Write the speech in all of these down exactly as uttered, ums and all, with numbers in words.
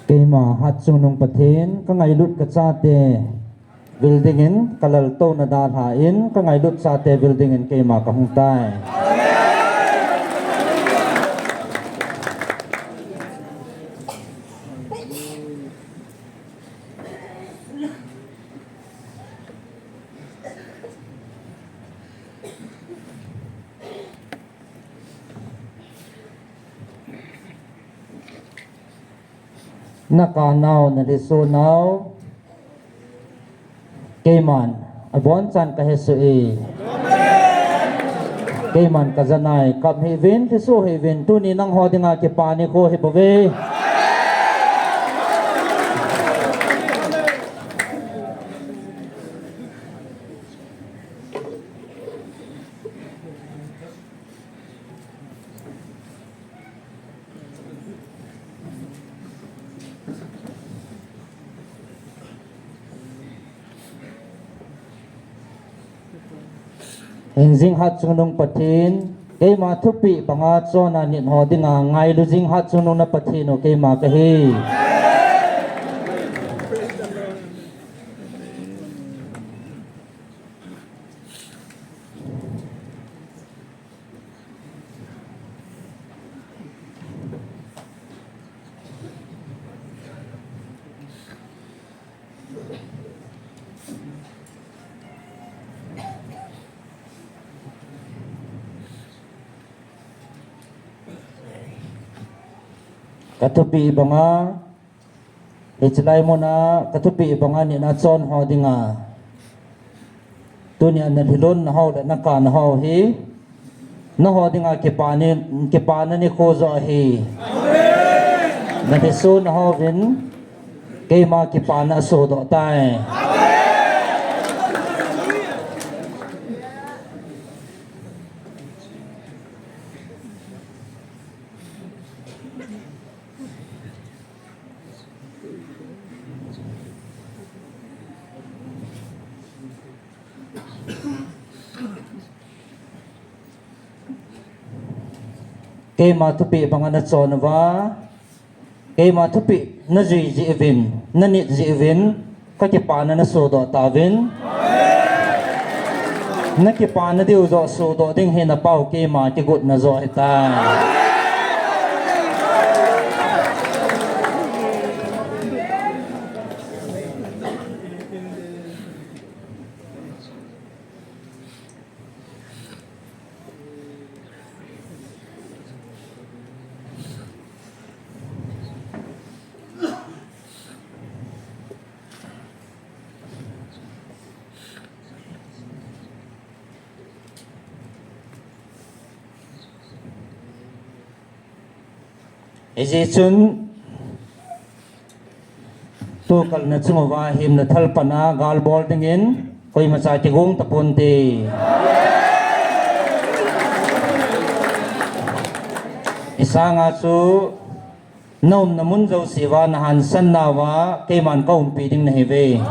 Keima Hatchungnung Pathen, ka ngailut ka chate vil dingin, ka laltouna dalhan, ka ngailut chate vil dingin keima ka hung tai. Na kanau, na lhiso nau, keiman abonchan ka hesoh e. Keiman ka janai, kap hih uvin, lhiso hih uvin, tuni nangho dinga kipa nikho hi bou ve. Hingjing Hatchungnung Pathen, keima thupeh banga chonna nit ho dinga ngailu jing Hatchungnung na Pathen u keima kahi. Ka thupeh banga, hichelai muna ka thupeh banga nit a chon ho dinga, tunia na lhilon na ho le na kana ho hi, nangho dinga kipana, kipana nikho joh ahi. Na lhiso nangho vin keima kipana asodoh tai. Keima thupeh banga na chon uva, keima thupeh na jui jeh uvin, na nit jeh uvin, ka kipana na sodoh tauvin. Na kipana diu joh sodoh ding hi na pau keima kigotna joh ahitai. Hijeh chun, tukal na chung uva himna thal pana gal bol dingin, koimacha kigong taponte. Isanga chu, na umna mun jouse uva na hansan nauva, keiman ka umpi ding nahiuve.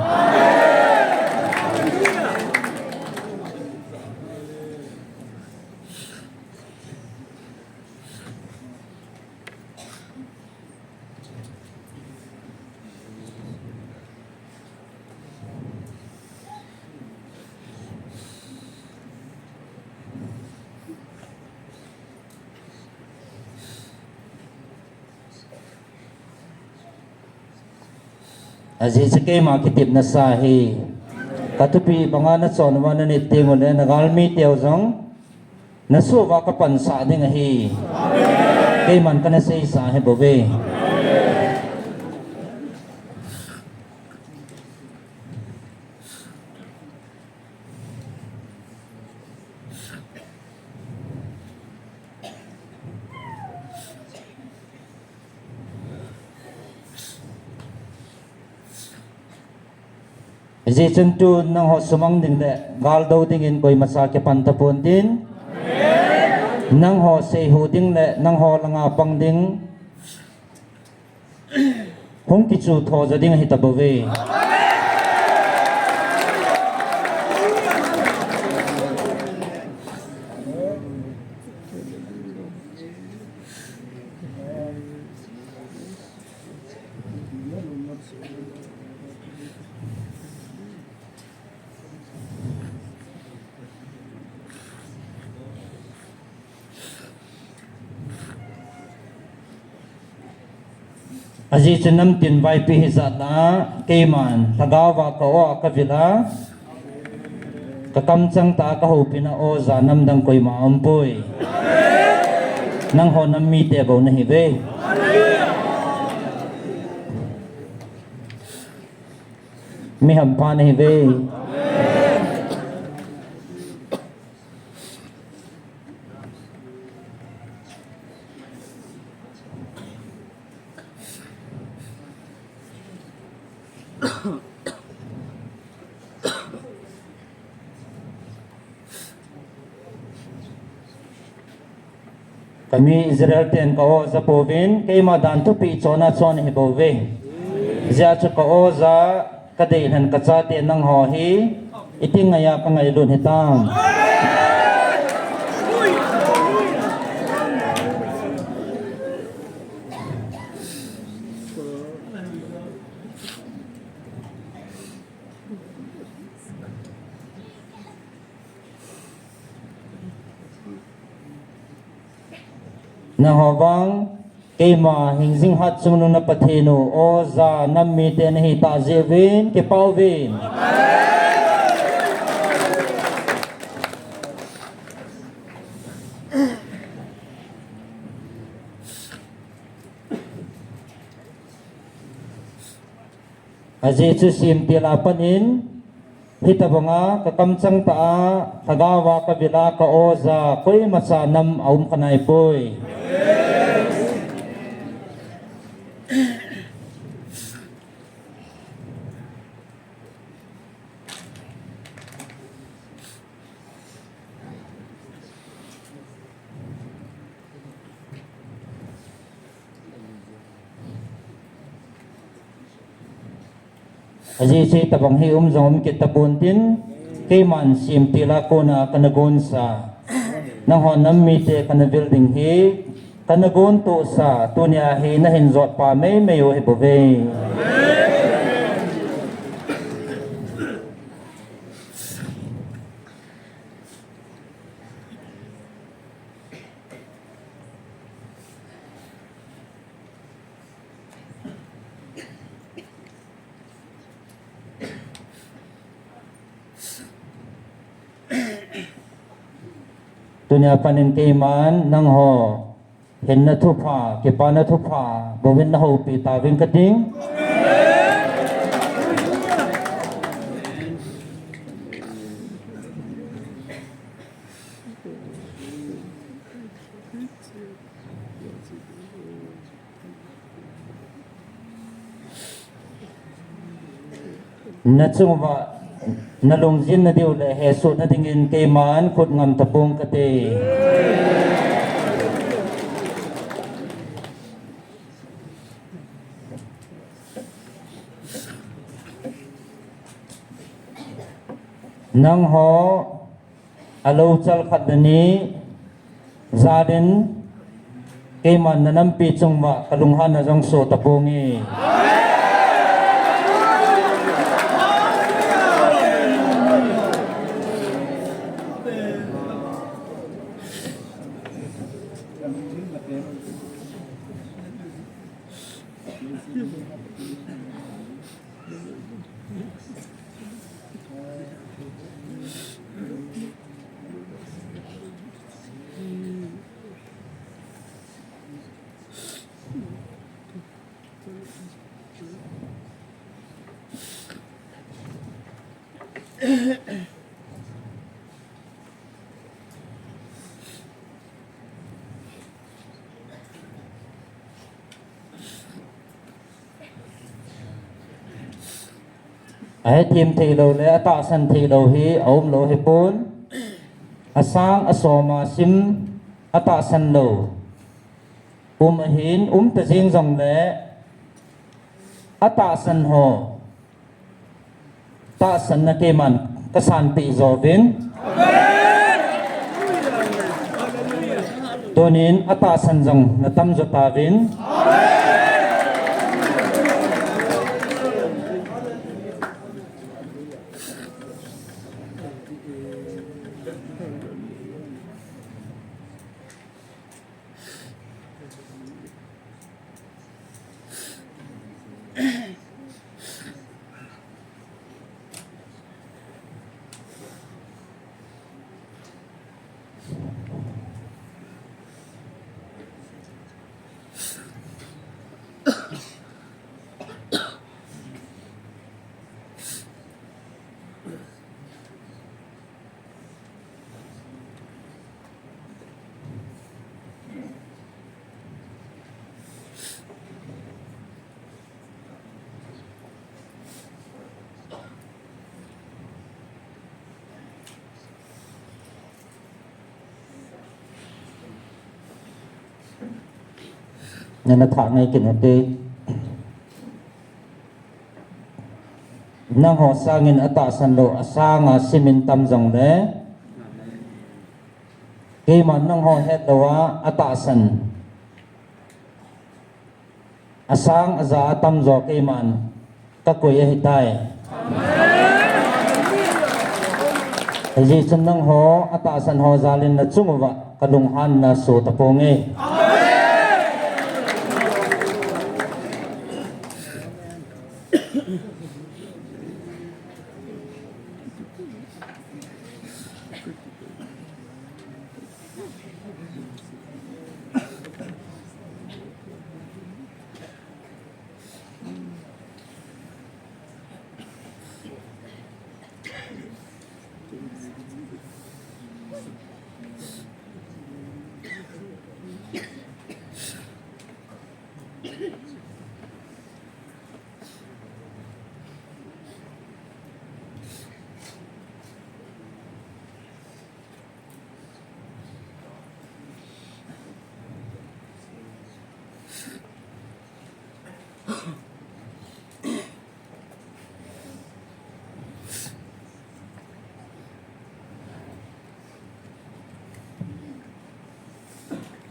Ajeh chu keima kitepna sa hi. Ka thupeh banga na chon uva na nit teng uleh na galmi teu jong na soh uva ka pansah ding ahi. Keiman kana seisah ahi bouve. Hijeh chun tun nangho sumang ding le gal do dingin koimacha kipan taponte. Nangho seihu ding le nangho langa pang ding hung kichu tho jo ding ahi tabouve. Ajeh chu namtin vaipi hijat a, keiman lhagao a ka-o a kavil a, kakamchang tah a kahoupina o ja namdang koima aumpoi. Nangho nam mite bou nahiuve. Mi hampha nahiuve. Kami Israel ten ka-o ja pouvin, keima dan thupeh chon a chon ahibouve. Ajeh chu ka-o ja, kadeilhen kachate nangho hi, iti ngaiya kangailut hitam. Nangho vang, keima hingjing hatchungnung na Pathen u, o ja nam mite nahitah jeh uvin, kipah uvin. Ajeh chu semtil a panin, hitobanga kakamchang tah a, lhagao a kavil a ka-o ja, koimacha nam aum khanaipoi. Ajeh chu hitobang hi um jong um kit tapon tin, keiman semtil a kona kana gonsa, nangho nam mite kana vil ding hi, kana gontohsa, tunia hi nahin jotpa meimei u hibouve. Tunia panin keiman nangho hinna thupha, kipana thupha bouvin nahoupi tauvin kating. Nachunguva nalungjin nadiu le hesoh nadingin keiman khut ngam tapong kate. Nangho alou chal khat le ni jal in keiman nanampi chunguva kalunghanna jong soh taponge. Ahethem theilou le atahsan theilou hi aumlou hipon. Asang asoma sim atahsan lou um ahin, umta jeng jongle atahsan ho tahsanna keiman kasanpeh jouvin. Tunin atahsan jong natam jo tauvin. Nana thah ngai kit ute. Nangho sangin atahsan lou, asanga simin tam jongle, keiman nangho hetlou a, atahsan, asang aja atam jo keiman kakoi ahitai. Hijeh chun nangho atahsan ho jalin nachung uva kalunghanna soh taponge.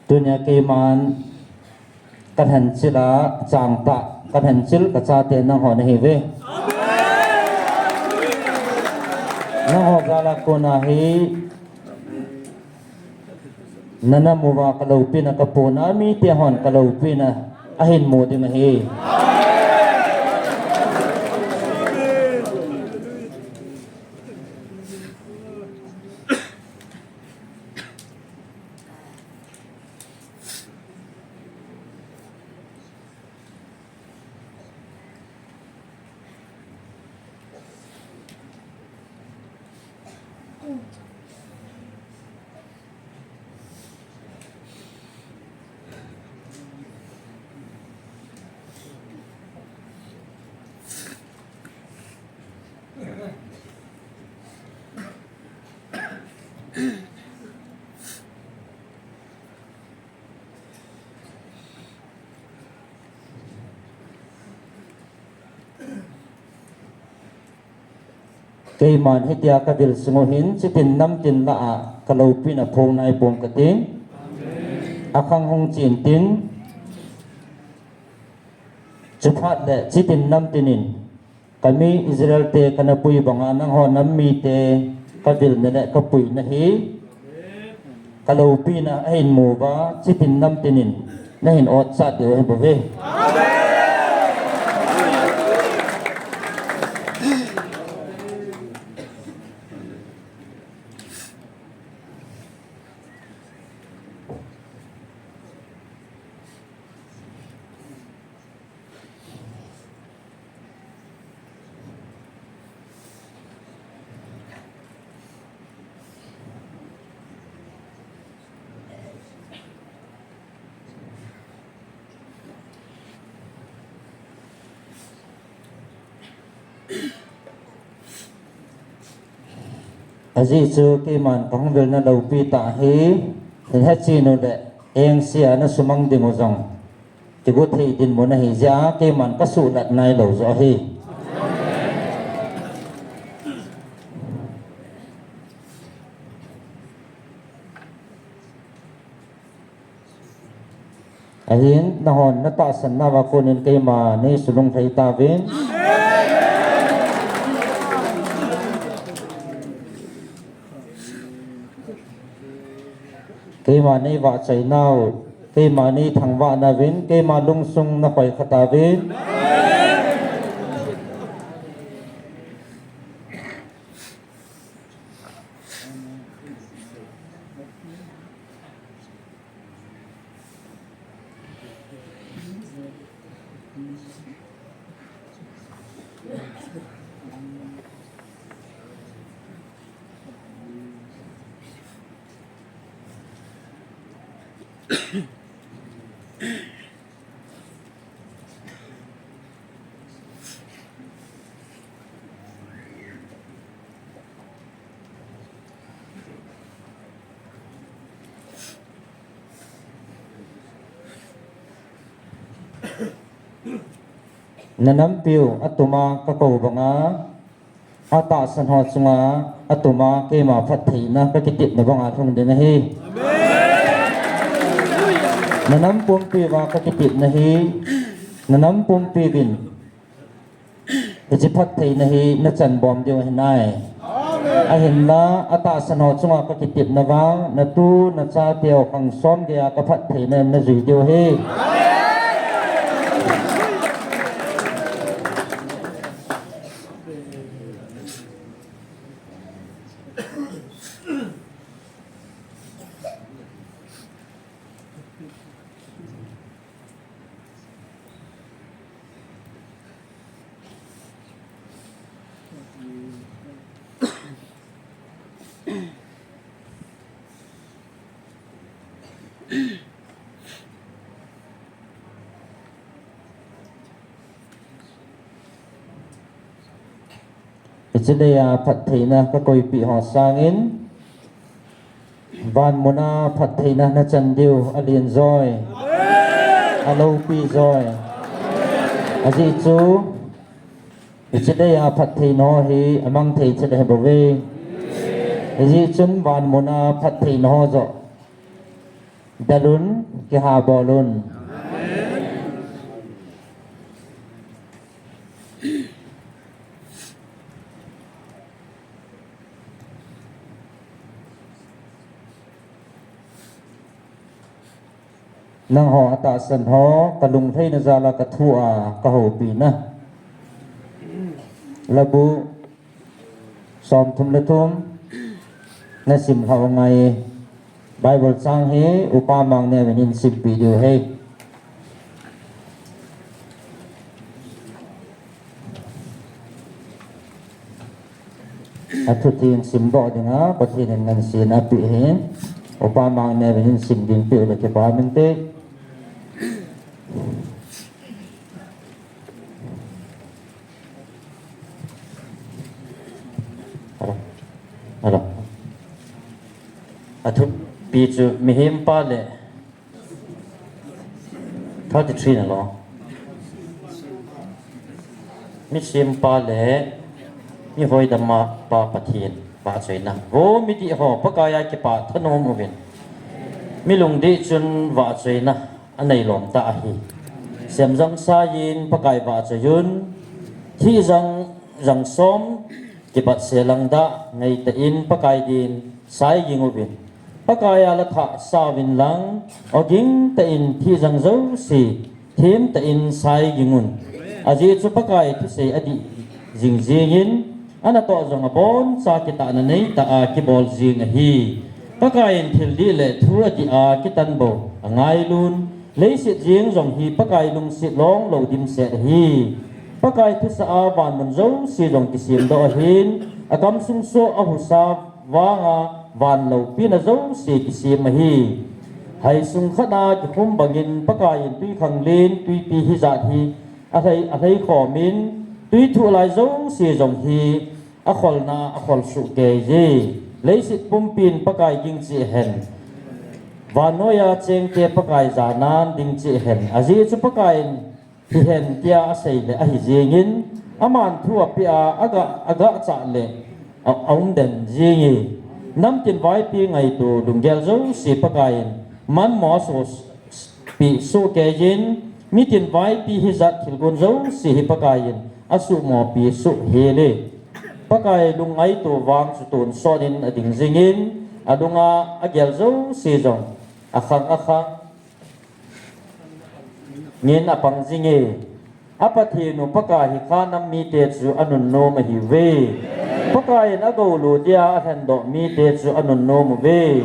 Tunia keiman kalhenchil a changtah, kalhenchil kachate nangho nahiuve. Nangho jal a kona hi nana mu uva kaloupina kapoh na, mite hon kaloupina ahin mu ding ahi. Keiman hitia kavil sung u hin, chitin namtin lah a kaloupina phong naipon kate. Akhang hung chen tin, chuphat le chitin namtin in, kami Israel te kana pui banga nangho nam mite kavilna le kapuina hi kaloupina ahin mu uva, chitin namtin in nahin otsah diu ahi bouve. Ajeh chu keiman kahung vilna loupi tah hi, hin hechen u le, engse a nasumang ding u jong kigo thei dinmun ahi jeh a, keiman kasuhlat nailou joh ahi. Ahin, nahon natahsan nauva konin keima neisulunglhai tauvin. Keima neivahchoi nau, keima neithangvah nauvin, keima lungsung nakhoi kha tauvin. Na nampiu atuma kakou banga, atahsan ho chunga atuma keima phattheina kakitepna banga lhung ding ahi. Na nam pumpiuva kakitepna hi, na nam pumpiuvin hiche phattheina hi nachan bom diu ahi nai. Ahinla, atahsan ho chunga kakitepna vang, natu nachateu khang som geiya kaphattheina najui diu ahi. Hiche leiya phattheina kakoipeh ho sangin, vanmuna phattheina nachan diu alen joi, aloupi joi. Ajeh chu, hiche leiya phattheina ho hi amang thei chet ahibouve. Hijeh chun vanmuna phattheina ho joh delun, kihabol un. Nangho atahsan ho, kalunglhaina jala kathua kahoupina, labu somthum le thum nasim lhau ngai. Bible chang hi Upa Mangneo in eisimpeh diu ahi. Athutheng simdoh dinga Pathen in ngansena apeh ahin, Upa Mangneo in eisim ding peh le kipa minte. Athupi chu mihempa le thirty-three nalo. Misempa le mihoidampa Pathen vahchoina. Vo midih ho, Pakaiya kipah thanom uvin. Mi lungdih chun vahchoina aneilom tah ahi. Semjang saiyin Pakai vahchoiyun, thihjang jang som kibatse langdah ngeitah in Pakai din saiging uvin. Pakaiya lathah sauvin lang, oging tah in thihjang jouse themtah in saigingun. Ajeh chu Pakai thusei adih jingjingin, anatoh jong aboncha kitahna neitah a kibol jing ahi. Pakaiyin thildih le thu adih a kitanbou angailun, leiset jeng jong hi Pakai lungset longlou dimset ahi. Pakai thusah a vanmun jouse jong kisemdoh ahin, akamsung soh ahusa vanga van loupina jouse kisem ahi. Haisung khatna kikhum bangin Pakaiyin twikhanglen twipi hijat hi alhai, alhaikhomin, twithuh lai jouse jong hi akholna akhol sohkeije. Leiset pumpin Pakai ging cheh hen, vannoiya chengte Pakai janan ding cheh hen. Ajeh chu Pakaiyin hihen tia asei le ahi jengin, aman thu apeh a, aga, agahchah le a, aumden jenge. Namtin vaipi ngaito lunggel jouse Pakaiyin manmo asohpeh sohkeijin, mitin vaipi hijat thilgon jouse hi Pakaiyin asuhmopi sohhele. Pakai lungngaito vang chu tonsot in ading jingin, alunga agel jouse jong akhang akhang ngin apang jinge. A Pathen u Pakai hi Khanam mite chu anunnom ahiuve. Pakaiyin agolu dia alhendoh mite chu anunnom uve.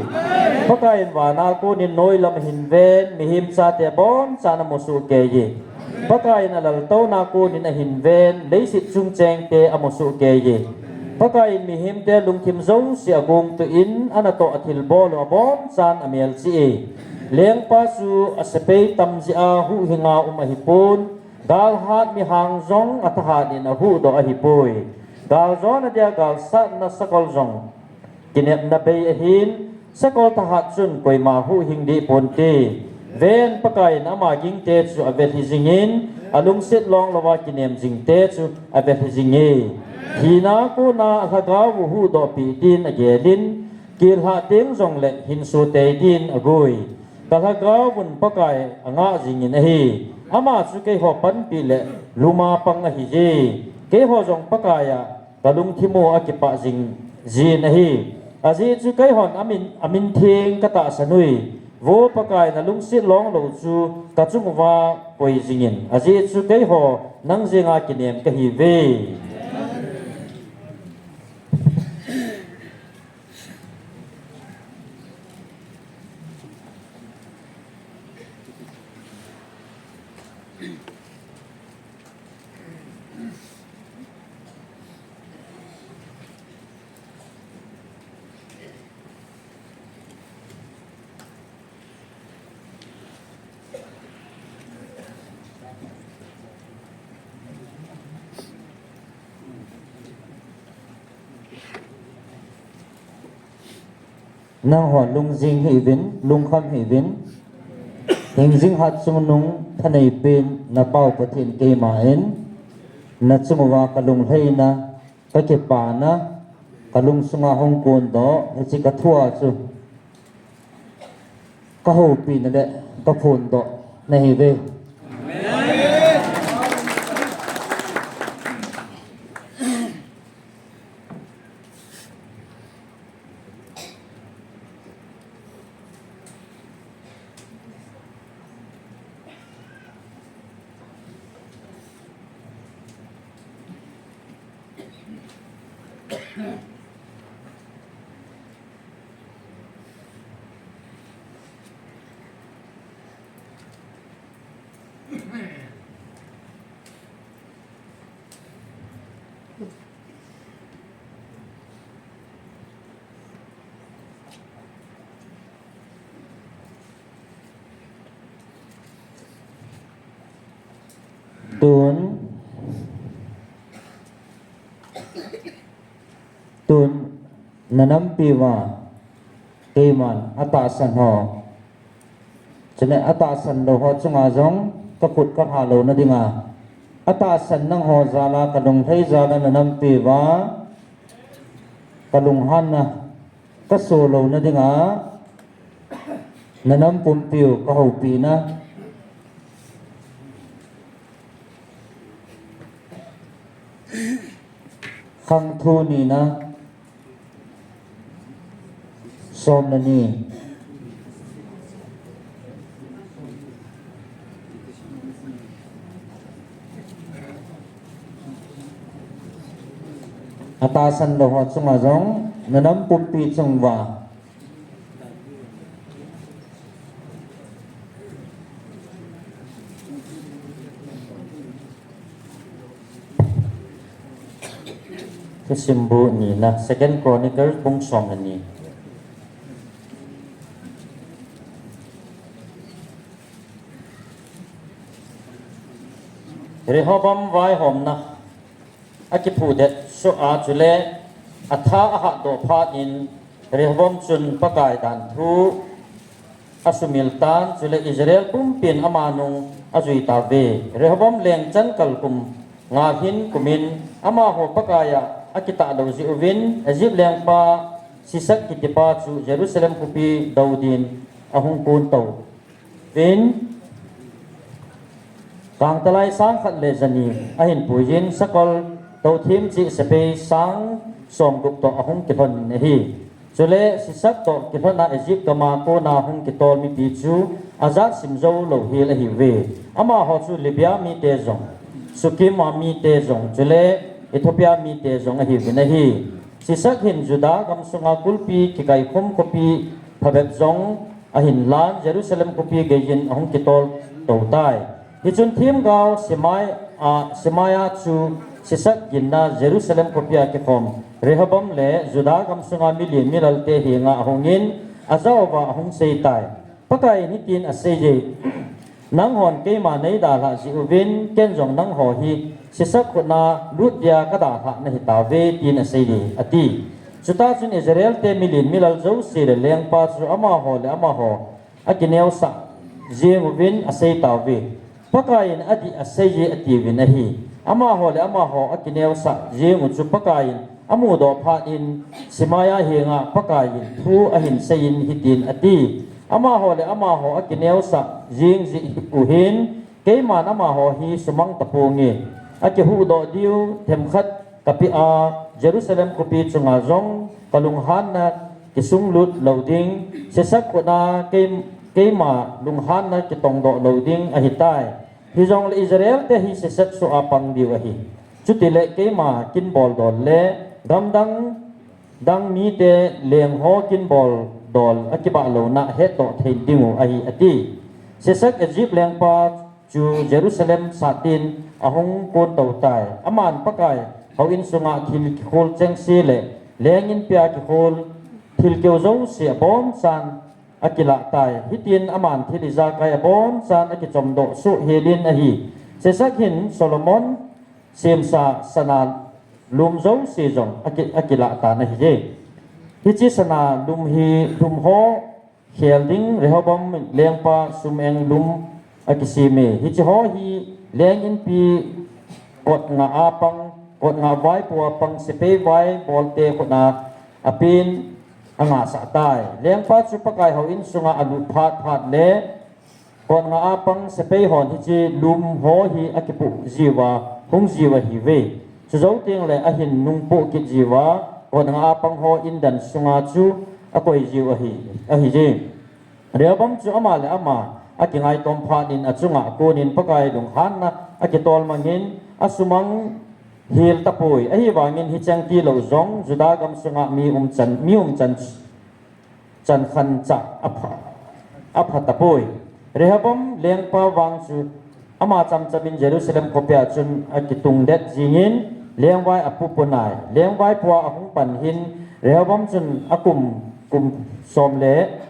Pakaiyin vana konin noilam ahin ven, mihem chate abonchan amu sohkeije. Pakaiyin alaltouna konin ahin ven, leiset chung chengte amu sohkeije. Pakaiyin mihemte lungthim jouse agongtuh in, anatoh athilbol u abonchan amelchih e. Lengpa chu asepai tam jeh a huhhinga um ahipon, galhat mihang jong athahat in ahuhdoh ahipoi. Galjona dia galsatna sakol jong kinepna bei ahin, sakol thahat chun koima huhhing deh ponte. Ven, Pakaiyin ama gingte chu avelhi jingin, alungset long louva kinem jing te chu avelhi jing e. Thina kona alhagao u huhdoh peh din agel in, kel hah teng jongle hinso tei din agoi. Ka lhagao un Pakai angah jingin ahi. Ama chu keiho panpi le luma pang ahi je. Keiho jong Pakai a kalungthim u akipah jing jin ahi. Ajeh chu keihon amin, amin theng katahsan ui. Vo Pakai, nalungset long lou chu kachung uva koi jingin. Ajeh chu keiho nang jenga kinem kahiuve. Nangho lungjing hih uvin, lungkham hih uvin. Hingjing hat chungnung thanei pen napau Pathen keima in, nachung uva kalunglhaina, kakipana, kalungsunga hung kondoh, hiche kathua chu kahoupina le kaphondoh nahiuve. Tun, tun, nanampi uva keiman atahsan ho, chule atahsan lou ho chunga jong kakhut kalha louna dinga, atahsan nangho jala, kalunglhai jala nanampi uva kalunghanna kaso louna dinga, nanam pumpiu kahoupina. Khangthu nina, som le ni. Atahsan lou ho chunga jong, nanam pumpi chung uva. Thusimbu nina, Second Chronicles bung som le ni. Rehoboam vaihomna akiphudet soh a, chule atha ahahdoh phat in Rehoboam chun Pakai danthu asumil tan, chule Israel pumpin ama nung ajui tauve. Rehoboam leng chan kal kum nga hin kumin amaho Pakai a akitah lou jeh uvin Egypt lengpa Sisak kitipa chu Jerusalem khopi dou din ahung kon tou vin, kangtalai sang khat le jani ahin puiyin, sakol touthem cheh sepai sang somgup toh ahung kilhon in ahi. Chule Sisak toh kilhon a Egypt gam a kona hung kitol mipi chu ajat sim jou lou hel ahiuve. Amaho chu Libya mite jong, Sukkim a mite jong, chule Ethiopia mite jong ahiuvin ahi. Sisak hin Judah gamsunga kulpi kikaikhom khopi phabep jong ahin lan, Jerusalem khopi geiyin ahung kitol tou tai. Hichun themgao Semai-, a, Semaia chu Sisak ginna Jerusalem khopi a kikhom Rehoboam le Judah gamsunga milen milalte henga ahungin, ajah uva ahung sei tai. Pakaiyin hitin aseiye, Nanghon keima neidalhah jeh uvin, ken jong nangho hi Sisak khutna lut dia kadalhah nahitauve, tin aseiye, ati. Chutah chun Israelte milen milal jouse le lengpa chu amaho le amaho akineosah jeng uvin aseitauve. Pakaiyin adih aseiye atiuvin ahi. Amaho le amaho akineosah jeng u chu Pakaiyin amudoh phat in Shemaiah henga Pakaiyin thu ahin seiyin hitin ati, Amaho le amaho akineosah jeng jeh u hin, keiman amaho hi sumang taponge. Akihuhdoh diu themkhat kapeh a, Jerusalem khopi chunga jong kalunghanna kisunglut lou ding, Sheshak khut a kei, keima lunghanna kitongdoh lou ding ahitai. Hijongle Israel te hi Sheshak soh a pang diu ahi. Chutile keima kin boldol le gamdang dang mite lengho kin boldol akibah louna hetdoh thei diu ahi, ati. Sheshak Egypt lengpa chu Jerusalem sat in ahung kontou tai. Aman Pakai houin sunga thil kikhol chengse le leng inpia kikhol thil keu jouse aboncha'n akilah tai. Hitin aman thil ijakai aboncha'n akichomdoh soh helin ahi. Sheshak hin Solomon semsa sana lum jouse jong aki, akilah tan ahiye. Hiche sana lum hi lum ho khel ding Rehoboam lengpa sum-eng lum akisem e. Hiche ho hi leng inpi kot nga a pang, kot nga vaipo a pang sepai vai bolte khut a apen angahsah tai. Lengpa chu Pakai houin sunga alut phat phat le kot nga a pang sepai hon hiche lum ho hi akipoh jiuva hung jiu ahiuve. Chujou tengle ahin nungpoh kit jiuva kot nga a pang ho indan sunga chu akoi jiu ahi, ahiye. Rehoboam chu ama le ama akingaitom phat in achunga konin Pakai lunghanna akitol mangin asumang hel tapoi. Ahivangin hicheng tilou jong Judah gamsunga mi umchan, mi umchan chankhancha apha, apha tapoi. Rehoboam lengpa vang chu ama chamchamin Jerusalem khopia chun akitungdet jingin lengvai apu pon ai. Lengvai pua ahung pan hin Rehoboam chun akum, kum som le,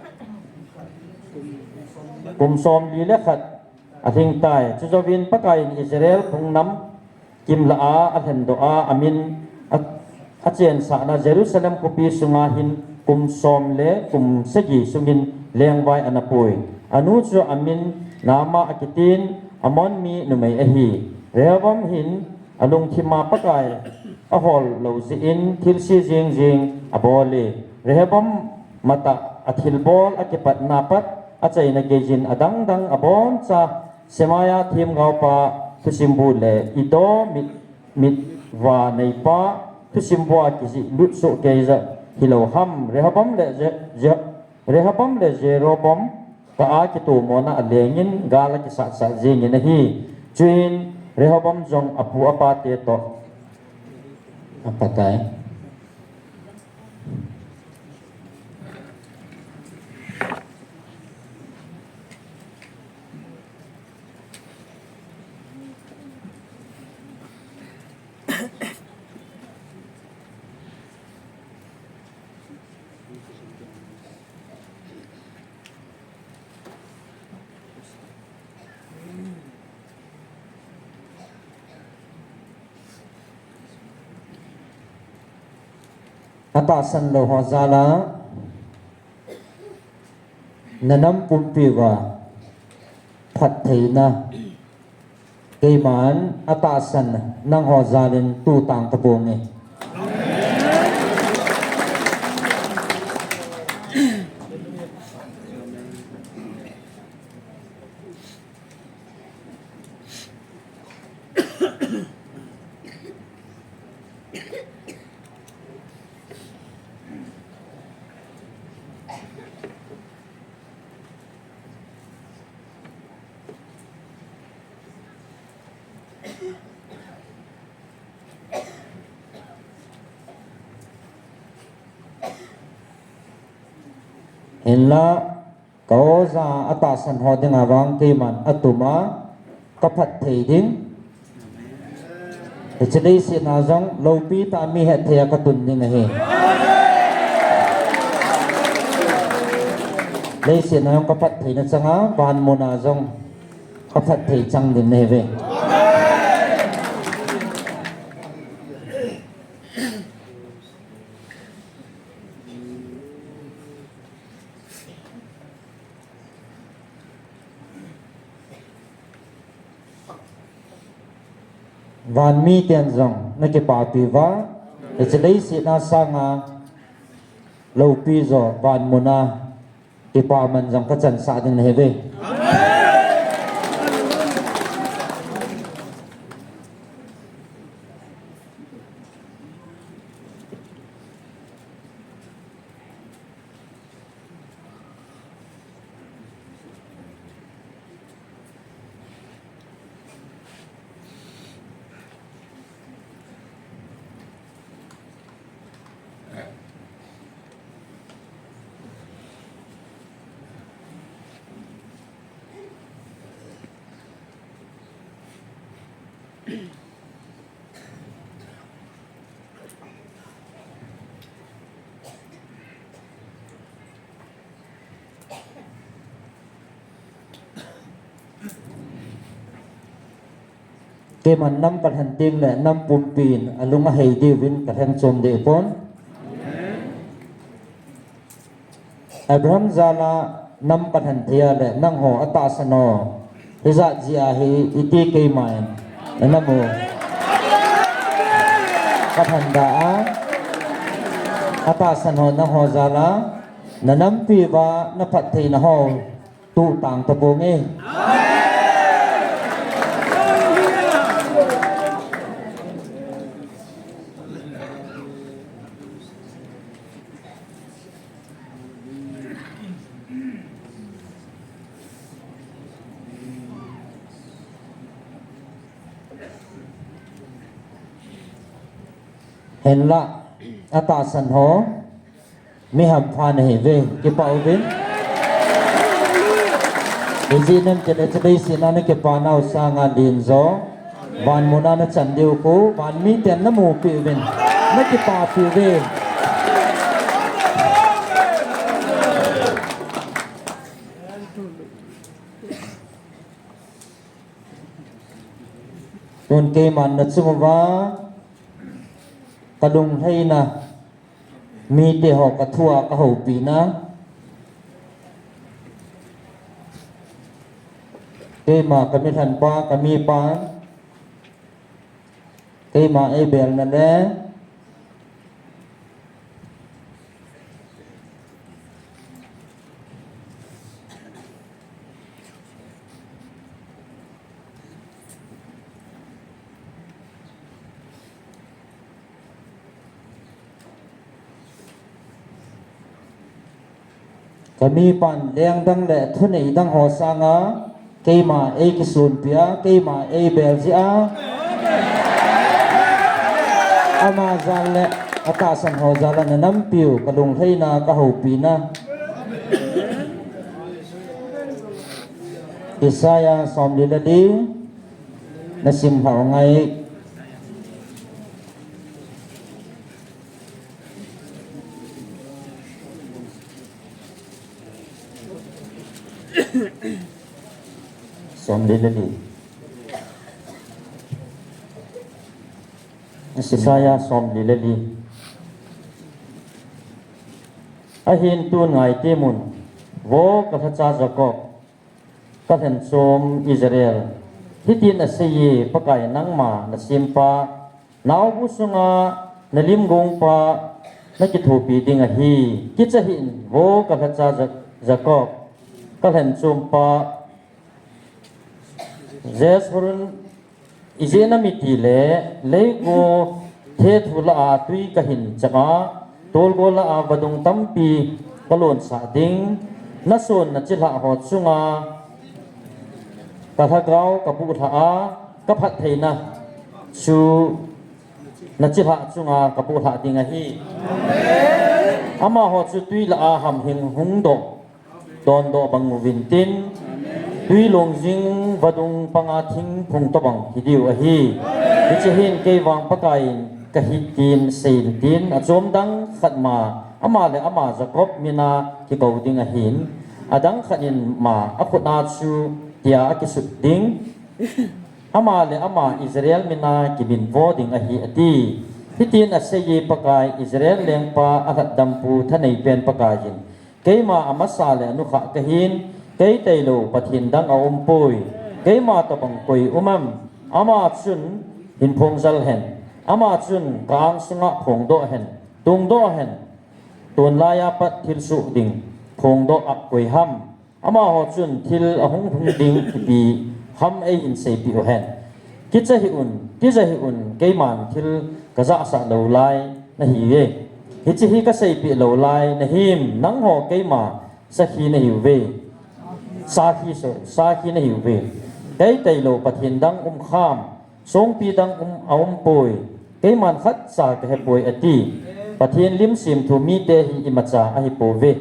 kum somli le khat alhing tai. Chujouvin Pakaiyin Israel phungnam kimlah a alhendoh a, amin a, achensahna Jerusalem khopi sunga hin kum som le kum sagi sungin lengvai anapui. Anu chu amin Naamah akitin, Ammon mi numei ahi. Rehoboam hin alungthima Pakai ahol lou jeh in thilse jing jing abol e. Rehoboam matah athilbol akipatna pat achaina geiyin adang dang aboncha Shemaiah themgaopa thusimbu le Iddo mit, mitva neipa thusimbu a kijih lut soh kei jeh hilou ham. Rehoboam le Je-, Je-, Rehoboam le Jeroboam kah a kitomona alengin gal akisat sat jingin ahi. Chuin Rehoboam jong apu apate toh apatai. Atahsan lou ho jal a nanam pumpi uva phattheina keiman atahsan nangho jal in tu tang taponge. Hinla, ka oja atahsan ho dinga vang keiman atuma kaphatthei ding. Hiche leiset a jong loupi tah mi hetthei a katun ding ahi. Leiset a jong kaphattheina changa, vanmun a jong kaphatthei chang ding nahiuve. Van miten jong na kipapi uva, hiche leiset a sanga loupi jo van muna kipaman jong ka chansah ding nahi uve. Keiman nam kalhen teng le nam pumpin alung ahei diuvin kalhen chom deh pon. Abraham jal a nam kalhen thei a le nangho atahsan ho hijat jeh a hi iti keiman na nam u kalhen da a, atahsan ho nangho jal a na nampi uva na phattheina ho tuh tang taponge. Hinlah atahsan ho mi hampha nahiuve, kipah uvin. Ijeh inem itile hiche leiset a na kipa nau sanga len jo van muna na chan diu khu van miten na mupi uvin, na kipapi uve. Tun keiman na chung uva kalunglhaina, mite ho kathua kahoupina, keima kamilhenpa, kamipa, keima eibelna le kamipan lengdang le thunei dang ho sanga keima eikisonpia, keima eibel jeh a, ama jal le atahsan ho jal a na nampiu kalunglhaina, kahoupina. Isaiah somli le li, nasim lhah u ngai. Somli le li. Isaiah somli le li. Ahin tun ngaitemun, vo kalhacha Jacob, kalhenchom Israel, hitin aseiye, Pakai nangma nasempa, naobu sunga nalim gongpa nakithopi ding ahi. Kicha hih in, vo kalhacha Ja-, Jacob, kalhenchompa Jeshurun. Ijeh inem itile, leiko thethu lah a twi kahin chang a, tolgo lah a vadung tampi kalonsah ding, nason nachilhah ho chunga kalhagao kabuhlhah a, kaphattheina chu nachilhah chunga kabuhlhah ding ahi. Amaho chu twi lah a hamhing hungdoh dondoh bang uvin tin, twi longjing vadung panga thingphung tobang hidiu ahi. Hiche hin keivang Pakaiyin kahi tin seiyin tin, achom dang khat ma ama le ama Jacob mina kikou ding ahin, adang khat in ma akhut a chu tia akisut ding, ama le ama Israel mina kiminvo ding ahi, ati. Hitin aseiye, Pakai Israel lengpa alhatdampu thaneipen Pakaiyin, keima amasa le anukhah kahin, kei tailou Pathen dang aumpoi. Keima tobang koi um am? Ama chun hin phongjal hen. Ama chun ka angsunga phongdoh hen, tungdoh hen, tunlaiya pat thilsoh ding phongdoh a koi ham? Amaho chun thil ahung hung ding ipi ham eihin seipeh uhen. Kicha hih un, tija hih un, keiman thil kajahsah lou lai nahiuve. Hiche hi kaseipeh lou lai nahim, nangho keima sakhi nahiuve. Sakhi, so, sakhi nahiuve. Kei tailou Pathen dang umkham, songpi dang um, aumpoi. Keiman khatcha kahepoi ati. Pathen lim semthu mite hi imacha ahipouve.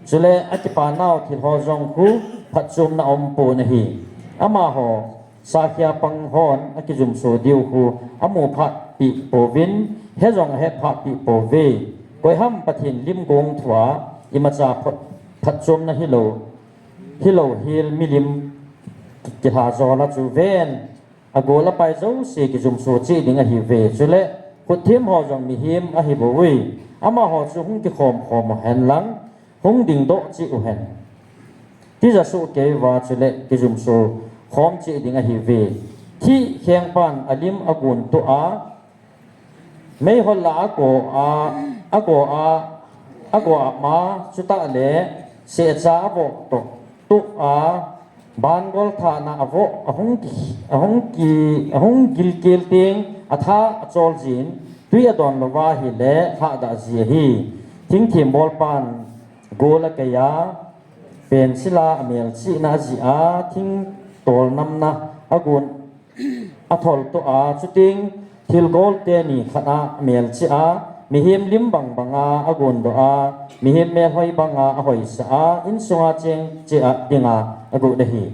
Chule akipanau thilho jong khu phatchomna aumpon ahi. Amaho sakhia pang hon akijumso diu khu amu phat peh pouvin, he jong ahe phat peh pouve. Koiham Pathen lim gong thua imacha phat, phatchomna hilou, hilou hel milim kilha jola chu ven. Agol apai jouse kijumso cheh ding ahiuve. Chule khutthemho jong mihem ahibouve. Amaho chu hung kikhom khom uhen lang, hung dingdoh cheh uhen. Tija soh kei uva chule kijumso khom cheh ding ahiuve. Thih khengpan alim agon toh a, meihol lah a ago a, ago a, ago a ma, chutah le sehcha avoh toh, toh a, bangol thahna avoh, ahung ki, ahung ki, ahung gilkel teng, atha achol jin, tui adon louva ahile, lhahdah ji ahi. Thingthim bolpan gol akei a, pensila amelchihna ajih a, thingtol namna agon athol toh a, chuteng thilgol teni khat a melchih a, mihem lim bang banga agondoh a, mihem melhoi banga ahoisah a, insunga cheng cheh a dinga agot ahi.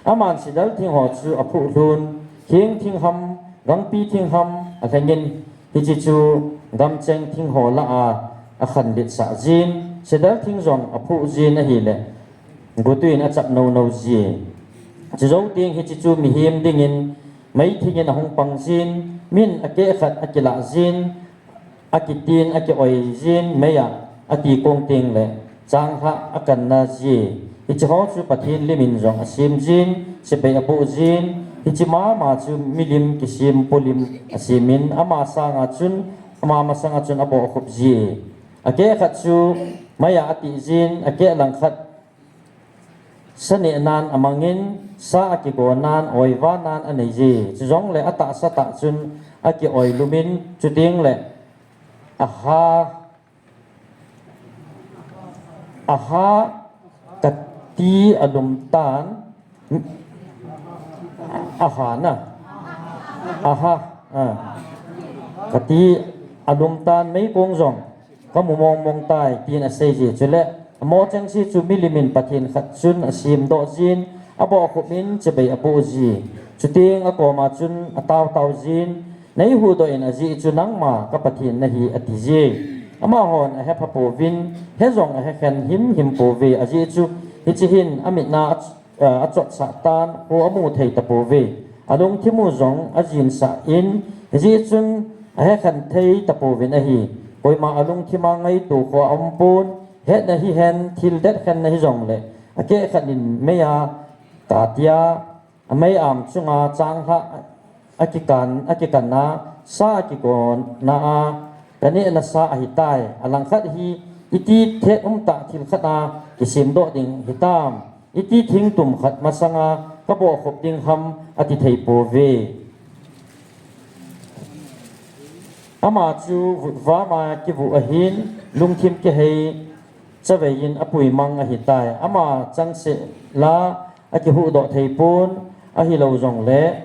Aman sidal thingho chu aphuhlhun, kheng thing ham, gangpi thing ham alhengin, hiche chu gamcheng thingho lah a akhanlitsah jin, sidal thing jong aphuh jin ahile, gotwi in achap nounou ji. Chujou teng hiche chu mihem dingin meithingin ahung pang jin, min akeh khat akilah jin, akitin, akioi jin, meiya atikong teng le changlhah akanna ji. Hicheho chu Pathen limin jong asem jin, sepai aboh jin, hiche mama chu milim kisem polim asemin, ama sanga chun, ama masanga chun abohkhup ji. Akeh khat chu meiya atih jin, akeh langkhat sa nehnan amangin, sa akigonan, oivanan anei ji. Chujongle atahsa tah chun akioi lumin, chuteng le aha, aha, kati alum tan, aha na, aha, ah, kati alum tan, meikong jong kamu mongmong tai, tin asei ji. Chule amo chengse chu milimin Pathen khat chun asemdoh jin, abohkhupin chibai aboh ji. Chuteng akoma chun ataotao jin, neihuhdoh in ajeh chu nangma ka Pathen nahi, ati ji. Amahon ahepha pouvin, he jong ahekhen himhim pouve, ajeh chu hiche hin amitna a, a, achotsah tan, kho amu thei tapouve. Alungthim u jong ajinsah in, hijeh chun ahekhen thei tapouvin ahi. Koima alungthima ngaito kho aumpon, hetna hihen, thil detkhenna hijongle, akeh khat in meiya katia, amei am chunga changlhah akikan, akikanna, sa akigonna a kanehna sa ahitai. Alangkhat hi iti thet umtah thil khat a kisemdoh ding hitam, iti thingtum khat masanga kabohkhup ding ham ati thei pouve. Ama chu vutvama kivuh ahin, lungthim kihei chaveiyin apuimang ahitai. Ama changseh la akihuhdoh theipon, ahilou jongle,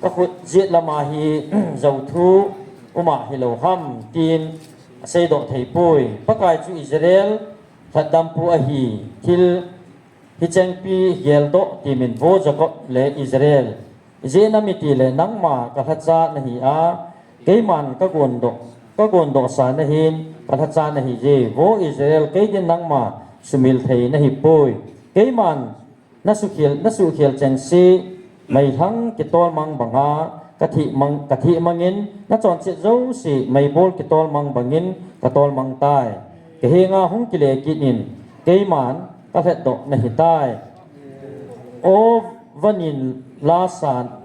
kakhut jet lama hi jouthu uma hilou ham, tin aseidoh theipoi. Pakai chu Israel lhatdampu ahi, thil hichengpi geldoh timin, vo Jacob le Israel. Ijeh inem itile nangma kalhacha nahi a, keiman kagondoh, kagondohsa nahin kalhacha nahije. Vo Israel, keidin nangma sumil thei nahipoi. Keiman nasuhkhel, nasuhkhel chengse meilhang kitolmang banga kathihmang, kathihmangin, nachonset jouse meibol kitolmang bangin katolmang tai. Kahenga hung kile kit in, keiman kalhatdoh nahitai. O vanin lasan,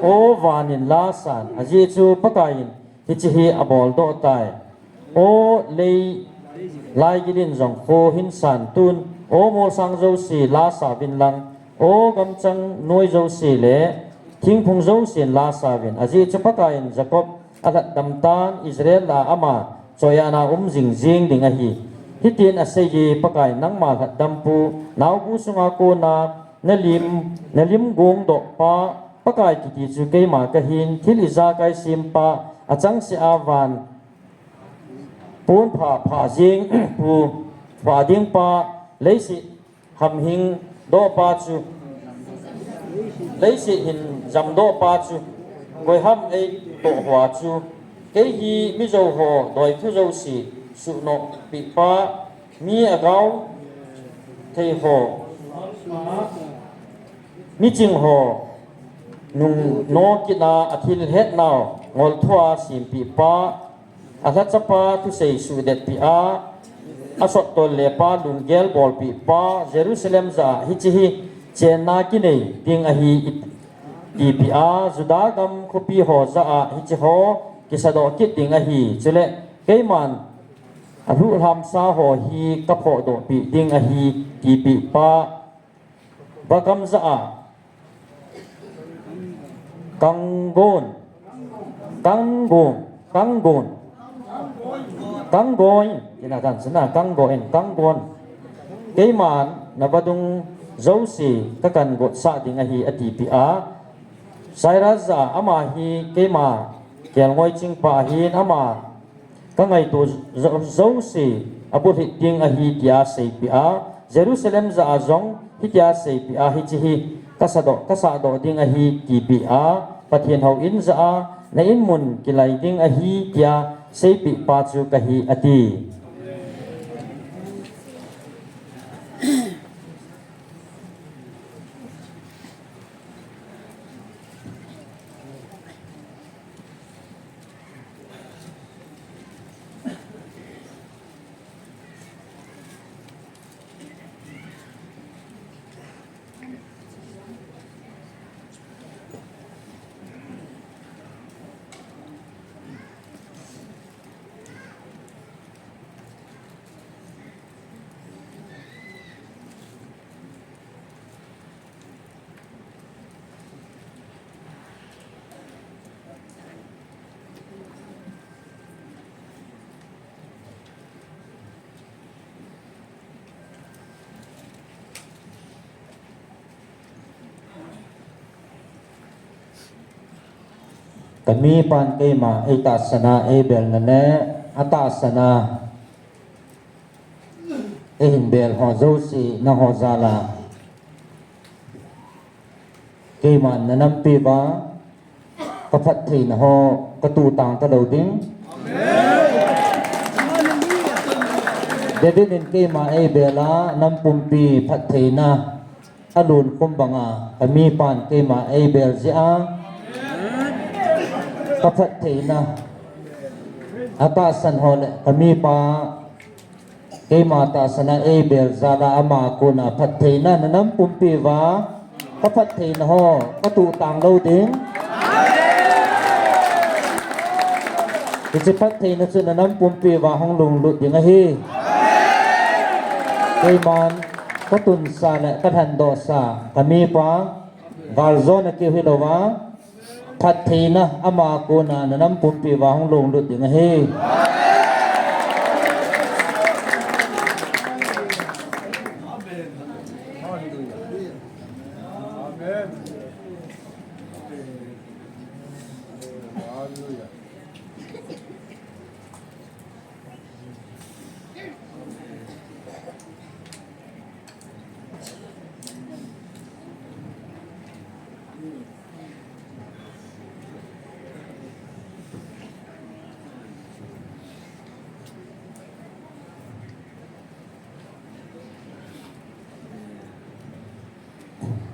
O van in la san, ajeh chu Pakai in hiche hi abol doh tai. O lei laigil in jong kho hin san tun, o molsang jouse la sauvin lang, o gamchang noi jouse le thingphung jouse in la sauvin. Ajeh chu Pakai in Jacob alhatdam tan, Israel a ama choiya na um jing jing ding ahi. Hitin asei e, Pakai nangma lhatdampu, naobu sunga kona nalim, nalim gong doh pa, Pakai kiti chu keima kahin, thil ijakai sem pa, achangseh a van pon pha pha jing pu, pha ding pa, leiset hamhing doh pa chu, leiset hin jam doh pa chu, koi ham eitoh hua chu, kei hi mijou ho doithu jouse suhnoh peh pa, mi agao thei ho, miching ho nungno kit a, athil hetnau ngolthua sempeh pa, alhacha pa thusei suhdet peh a, asot tol le pa lunggel bolpeh pa, Jerusalem jah a hiche hi chenna kinei ding ahi, tipeh a, Juda gam khopi ho jah a hiche ho kisadoh kit ding ahi. Chule keiman alhuh lhamsa ho hi kaphohdoh peh ding ahi, tipeh pa, vagam jah a kanggon, kanggon, kanggon, kanggon, ina kan sina kanggon, kanggon. Keiman navadung jouse kakan gotsah ding ahi, atipeh a. Cyrus jah a, ama hi keima kelngoi chingpa ahin, ama kangaito jo-, jouse abulhit ding ahi, tia seipeh a. Jerusalem jah a jong hitia seipeh a, hiche hi kasadoh, kasahdoh ding ahi, tipeh a. Pathen houin jah a, na in mun kilai ding ahi, tia seipeh pa chu kahi, ati. Kamipan keima eitahsan a eibelna le atahsan a eihin bel ho jouse nangho jal a keiman nanampi uva kaphattheina ho katuh tang talou ding. David in keima eibel a, nam pumpi phattheina alunkhum banga kamipan keima eibel jeh a kaphattheina atahsan ho le kamipa keima tahsan a eibel jal a ama kona phattheina nanam pumpi uva kaphattheina ho katuh tang lou ding. Hiche phattheina chu nanam pumpi uva hung lunglut ding ahi. Keiman katunsa le kalhandohsa kamipa galjona keu hilouva phattheina ama kona nanam pumpi uva hung lunglut ding ahi.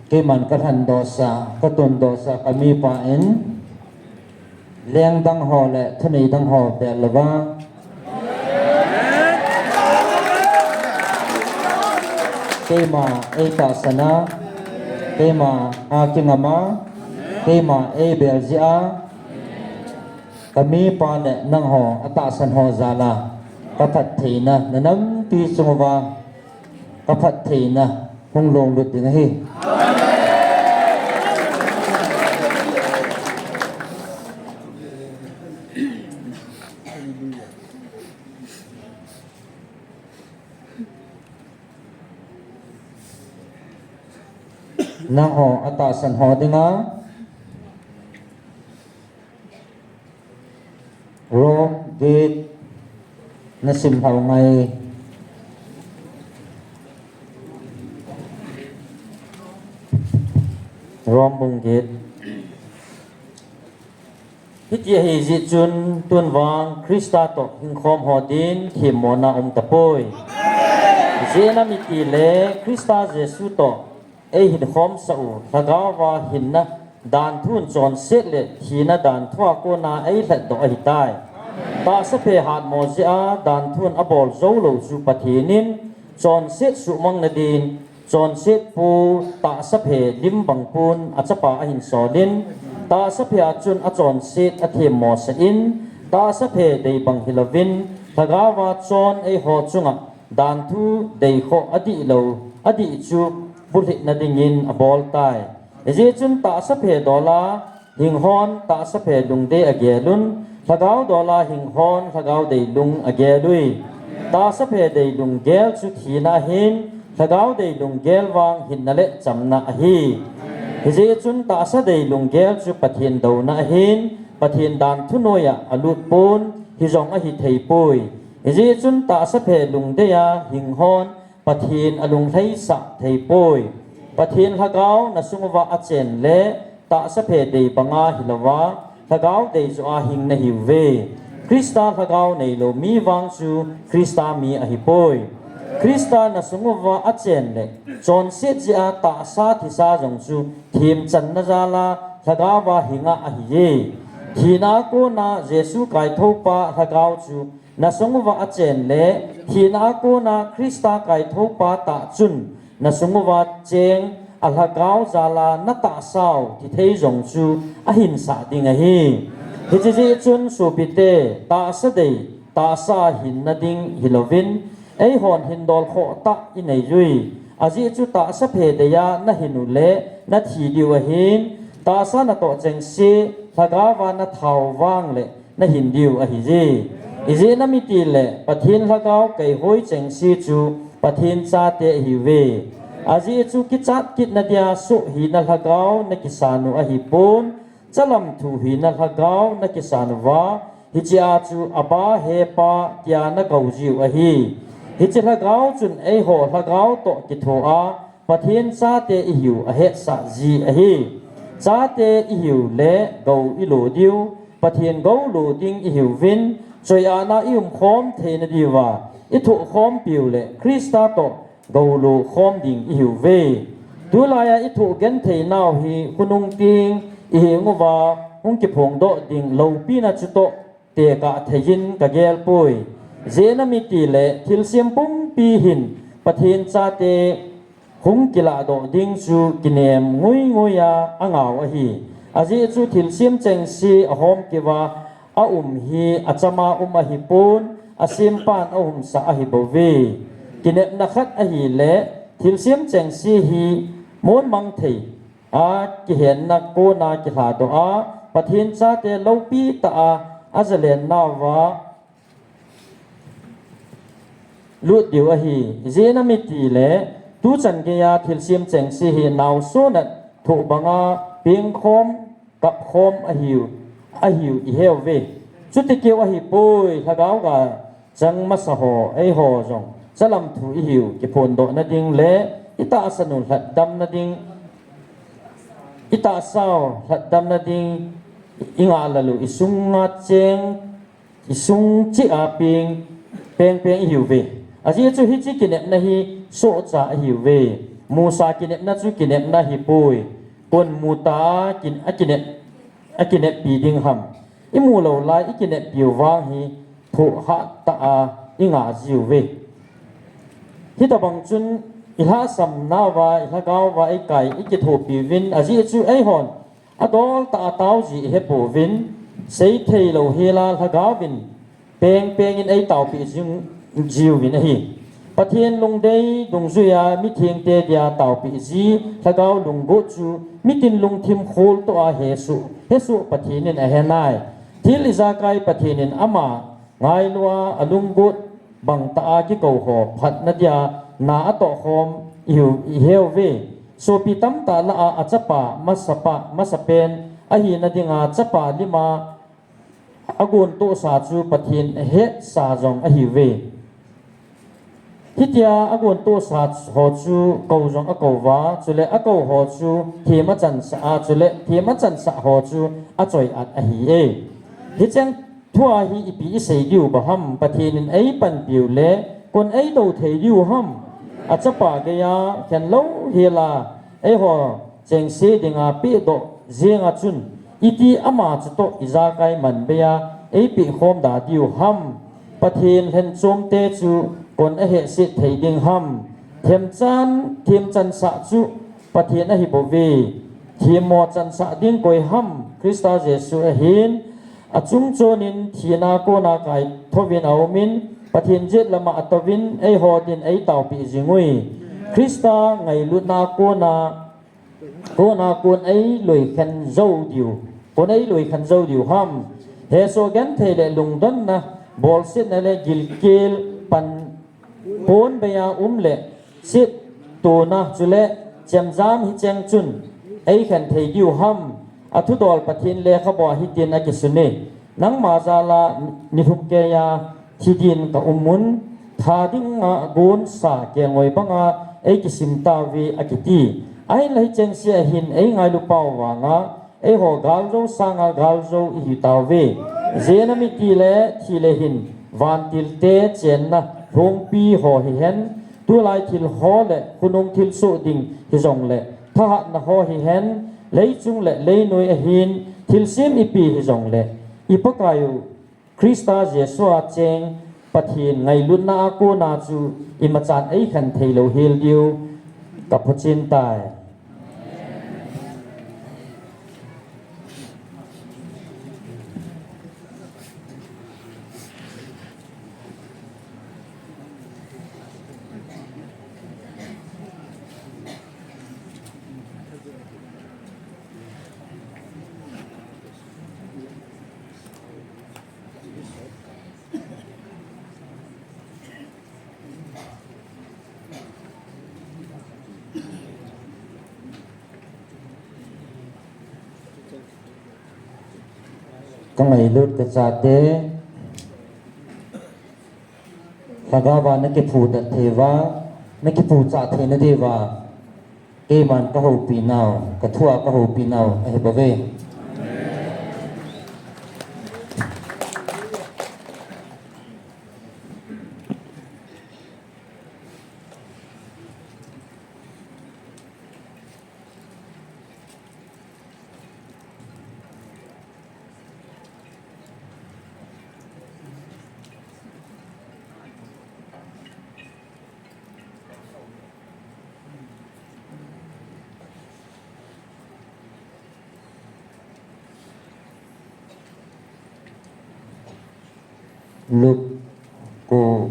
Keiman kalhandohsa, katundohsa kamipa in leng dang ho le thunei dang ho bel louva keima eitahsan a, keima a kingam a, Keima eibel jeh a, kamipa le nangho atahsan ho jal a, kaphattheina nanampi chung uva, kaphattheina hung longlut ding ahi. Nangho atahsan ho dinga, Rome get nasim hau ngai. Rome bung get. Hiti ahi jeh chun tun vang Christa toh hingkhom ho din themmona um tapoi. Ijeh inem itile Christa Jesu toh eihinkhomsah u Lhagao va hinna danthun chonset le thina danthu a kona eilhatdoh ahitai. Tahsa phe hatmo jeh a danthun abol joulou chu Pathen in chonset suhmang nadin, chonset pu tahsa phe lim bang pun achapa ahin solin, tahsa phe a chun achonset athemmosah in, tahsa phe dei bang hilouvin, Lhagao va chon eiho chunga danthu deikhoh adihlou, adih chu bulhit nadingin abol tai. Ijeh chun tahsa phe dola hinghon tahsa phe lungdei agelun, Lhagao dola hinghon Lhagao dei lung agelui. Tahsa phe dei lunggel chu thina ahin, Lhagao dei lunggel vang hinna le chamna ahi. Hijeh chun tahsa dei lunggel chu Pathen douna ahin, Pathen danthu noiya alut pon, hijong ahi theipoi. Ijeh chun tahsa phe lungdei a hinghon Pathen alunglhaisah theipoi. Pathen Lhagao nasung uva achen le tahsa phe dei banga hilouva, Lhagao dei joh a hing nahiuve. Christa Lhagao neilou mi vang chu Christa mi ahipoi. Christa nasung uva achen le chonset jeh a tahsa thisa jong chu themchanna jal a Lhagao va hinga ahiye. Thina kona Jesu kaithoupa Lhagao chu nasung uva achen le thina kona Christa kaithoupa tah chun nasung uva cheng a Lhagao jal a natahsau thithei jong chu ahinsah ding ahi. Hiche jeh chun sopite, tahsa dei tahsa hinna ding hilouvin, eihon hindol khoh tah ineiyui. Ajeh chu tahsa phe dei a nahin u le nathi diu ahin, tahsa natoh chengse Lhagao va nathau vang le nahin diu ahiye. Ijeh inem itile Pathen Lhagao keihoi chengse chu Pathen chate ahiuve. Ajeh chu kichat kit nadia soh hina Lhagao nakisan u ahipon, chalam thu hina Lhagao nakisan uva, hiche a chu Abba, He Pa tia nakou jiu ahi. Hiche Lhagao chun eiho Lhagao toh kitho a Pathen chate ihiu ahetsah ji ahi. Chate ihiu le gou ilo diu, Pathen gou lo ding ihiuvin, choi-atna iumkhom theina diuva ithohkhompiu le Christa toh gou lo khom ding ihiuve. Tulai a ithoh genthei nau hi khonung teng ihenguva hung kiphongdoh ding loupina chutoh tekah theiyin kagelpoi. Ijeh inem itile thilsem pumpi hin Pathen chate hung kilahdoh ding chu kinem nguingui a angau ahi. Ajeh chu thilsem chengse ahomkeuva aum hi achama um ahipon, asempan aumsah ahibouve. Kinepna khat ahile thilsem chengse hi monmang thei a kihenna kona kilhadoh a, Pathen chate loupitah a ajalennauva lut diu ahi. Ijeh inem itile tuchan geiya thilsem chengse hi naosonat thoh banga pengkhom kapkhom ahiu, ahiu iheuve. Chuti keu ahipoi, Lhagao ga chang masa ho eiho jong chalam thu ihiu kiphondohna ding le itahsan u lhatdamna ding, itahsau lhatdamna ding, ingahlal u isunga cheng isung cheh a peng, pengpeng ihiuve. Ajeh chu hiche kinepna hi sohcha ahiuve. Musa kinepna chu kinepna ahipoi. Kon mutah a kin, akinep, akineppi ding ham. Imu lou lai ikineppiu vang hi thohhattah a ingah jiuve. Hitobang chun ilhahsamnauva, ilhagaova ikai, ikithopiuvin, ajeh chu eihon Adol tah a tao ji ihepouvin, seithei lou hela lhagaovin pengpeng in eitaopi jing jiuvin ahi. Pathen lungdei dungjuia mithengte dia taopi ji lhagao lunggot chu mitin lungthim khol toh a hesoh, hesoh Pathen in ahenai. Thil ijakai Pathen in ama ngailua alunggot bangtah a kikou ho phatna dia na atohkhom ihiu, iheuve. Sopi tamtah lah a achapa masapa, masapen ahina dinga chapa lima agontohsa chu Pathen hetsa jong ahiuve. Hitia agontohsa ho chu kou jong akouva, chule akou ho chu them achansah a, chule them achansah ho chu achoi-at ahi e. Hicheng thua hi ipi isei diu ba ham, Pathen in eipanpiu le kon eido thei diu ham. Achapa geiya khenlou hela eiho chengse dinga pehdoh jenga chun iti ama chutoh ijakai manbeiya eipehkhom da diu ham. Pathen lhenchomte chu kon ahehset thei ding ham. Themchan, themchansah chu Pathen ahibouve. Themmo chansah ding koi ham, Christa Jesu ahin. Achungchonin thina kona kaithouvin aumin, Pathen jet lama atouvin eiho din eitaopi jingui. Christa ngailutna kona, kona kon eiloikhen jou diu, kon eiloikhen jou diu ham. Hesoh genthei le lungdonna, bolsetna le gilkel pan ponbeiya um le settona chule chemjam hicheng chun eikhen thei diu ham. Athudol Pathen lekhabua hitin akisune. Nangma jala nilhum keiya thi din kaumun, tha dinga gonsa kelngoi banga eikisim tauve akiti. Ahinla hichengse ahin eingailu pau vanga eiho galjou sanga galjou ihi tauve. Ijeh inem itile thi le hin vantilte chenna lhongpi ho hihen, tulai thil ho le khonung thilsoh ding hijongle, thahatna ho hihen, leichung le leinoi ahin, thilsem ipi hijongle, i Pakaiu Christa Jesua cheng Pathen ngailutna a kona chu imachan eikhen theilou hel diu kaphochin tai. Kangailut kachate, lhagaova nakiphudet thei uva, nakiphuchah theina diuva, keiman kahoupi nau, kathua kahoupi nau ahibouve. Luke ko,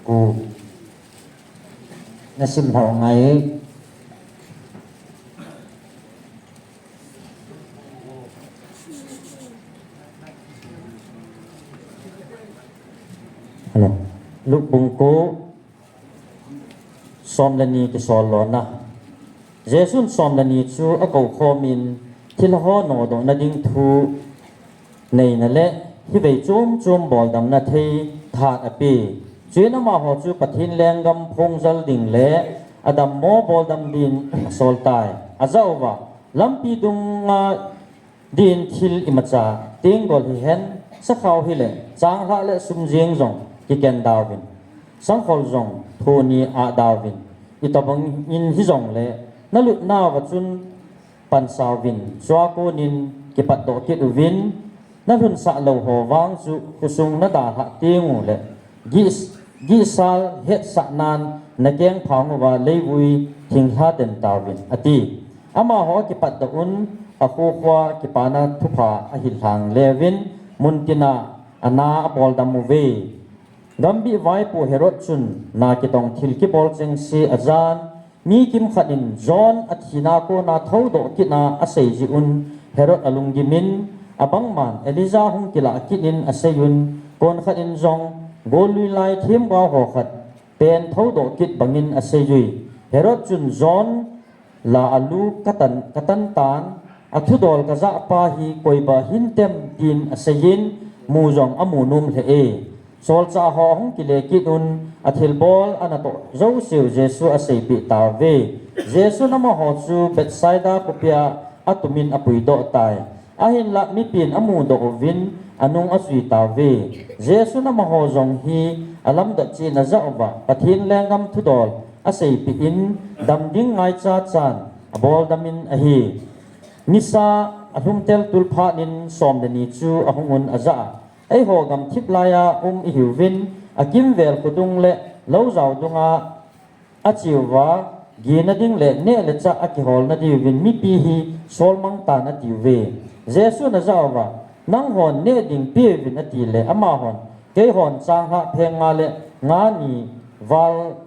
ko nasim lhah ngai. Hello. Luke bung ko, som le ni kisol lona. Jesun som le ni chu akou khomin, thilha ho nodohna ding thu neina le hivei chom chom boldamna thei thahat ape. Chuin amaho chu Pathen lenggam phongjal ding le adammo boldam din asol tai. Ajah uva, lampi dunga din thil imacha, tenggol hihen, sakhao hile, changlhah le sum jeng jong kiken dauvin, sangkhol jong thoni ah dauvin, itobang in hijongle, nalut nauva chun pansauvin, chua konin kipatdoh kit uvin, nalhunsah lou ho vang chu khosung nadalhah teng uleh, gih, gihsal hetsahnan nakeng phang uva leivui thinglha den tauvin, ati. Amaho akipatdoh un, akho khoa kipana thupha ahillhang leuvin, muntina ana aboldam uve. Gambih vaipo Herod chun na kitong thil kibol chengse ajan, mi kimkhat in John athina kona thoudoh kitna asei jeh un Herod alunggimin, abangman Elijah hung kilah kit in asei un, konkhat in jong gollui lai themgao ho khat pen thoudoh kit bangin asei ui. Herod chun John la alu katan, katan tan, athudol kajah pa hi koiba hintem tin aseiyin, mu jong amu nom lheh e. Solchah ho ahung kile kit un, athilbol anatoh jouseu Jesu aseipeh tauve. Jesun amaho chu Bethsaida khopia atumin apuidoh tai. Ahinlah mipin amudoh uvin, anung ajui tauve. Jesun amaho jong hi alamdot cheh in ajah uva, Pathen lenggam thudol aseipeh in, dam ding ngaicha chan aboldamin ahi. Nisa alhumtel tulphat in som le ni chu ahung un ajah a, eiho gamthip laiya um ihiuvin, akimvel khodung le loujao dunga ache uva, gena ding le neh le chah akiholna diuvin mipi hi solmang tan atiuve. Jesun ajah uva, nanghon neh ding peuvin atile, amahon, keihon changlhah pheng nga le nga ni val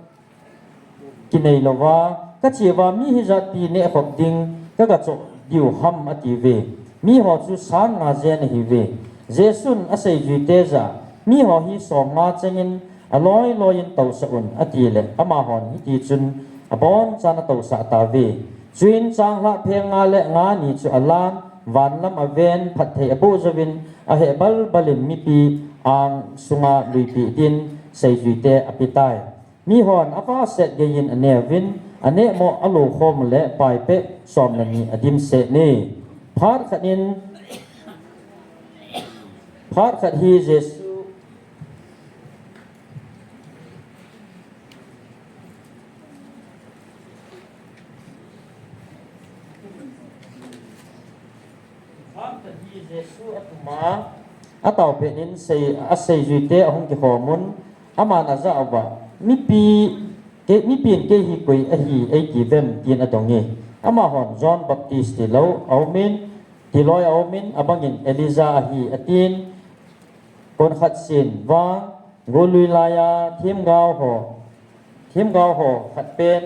kinei louva kache uva, mi hijat pi nehkhop ding kaga choh diu ham atiuve. Miho chu sang nga jen ahiuve. Jesun aseijuite jah a, miho hi som nga chengin aloi loiyin tousah un, atile, amahon hitichun abonchan atousah tauve. Chuin changlhah pheng nga le nga ni chu alan, vanlam aven, phatthei aboh jouvin, aheh balbalin mipi ang sunga luipeh din seijuite apetai. Mihon avahset geiyin aneuvin, anehmoh alokhom le paipeh som le ni adimset e. Phat khat in, phat khat hi Jesu Phat khat hi Jesu atuma, ataopeh in sei, aseijuite ahung kikhom un, aman ajah uva, mipi, kei, mipin kei hi koi ahi eitiuvem, tin adong e. Amahon John Baptist tilou aumin, tiloi aumin, abangin Elijah ahi, atin, konkhat sen vang, gollui laiya themgao ho, themgao ho khat pen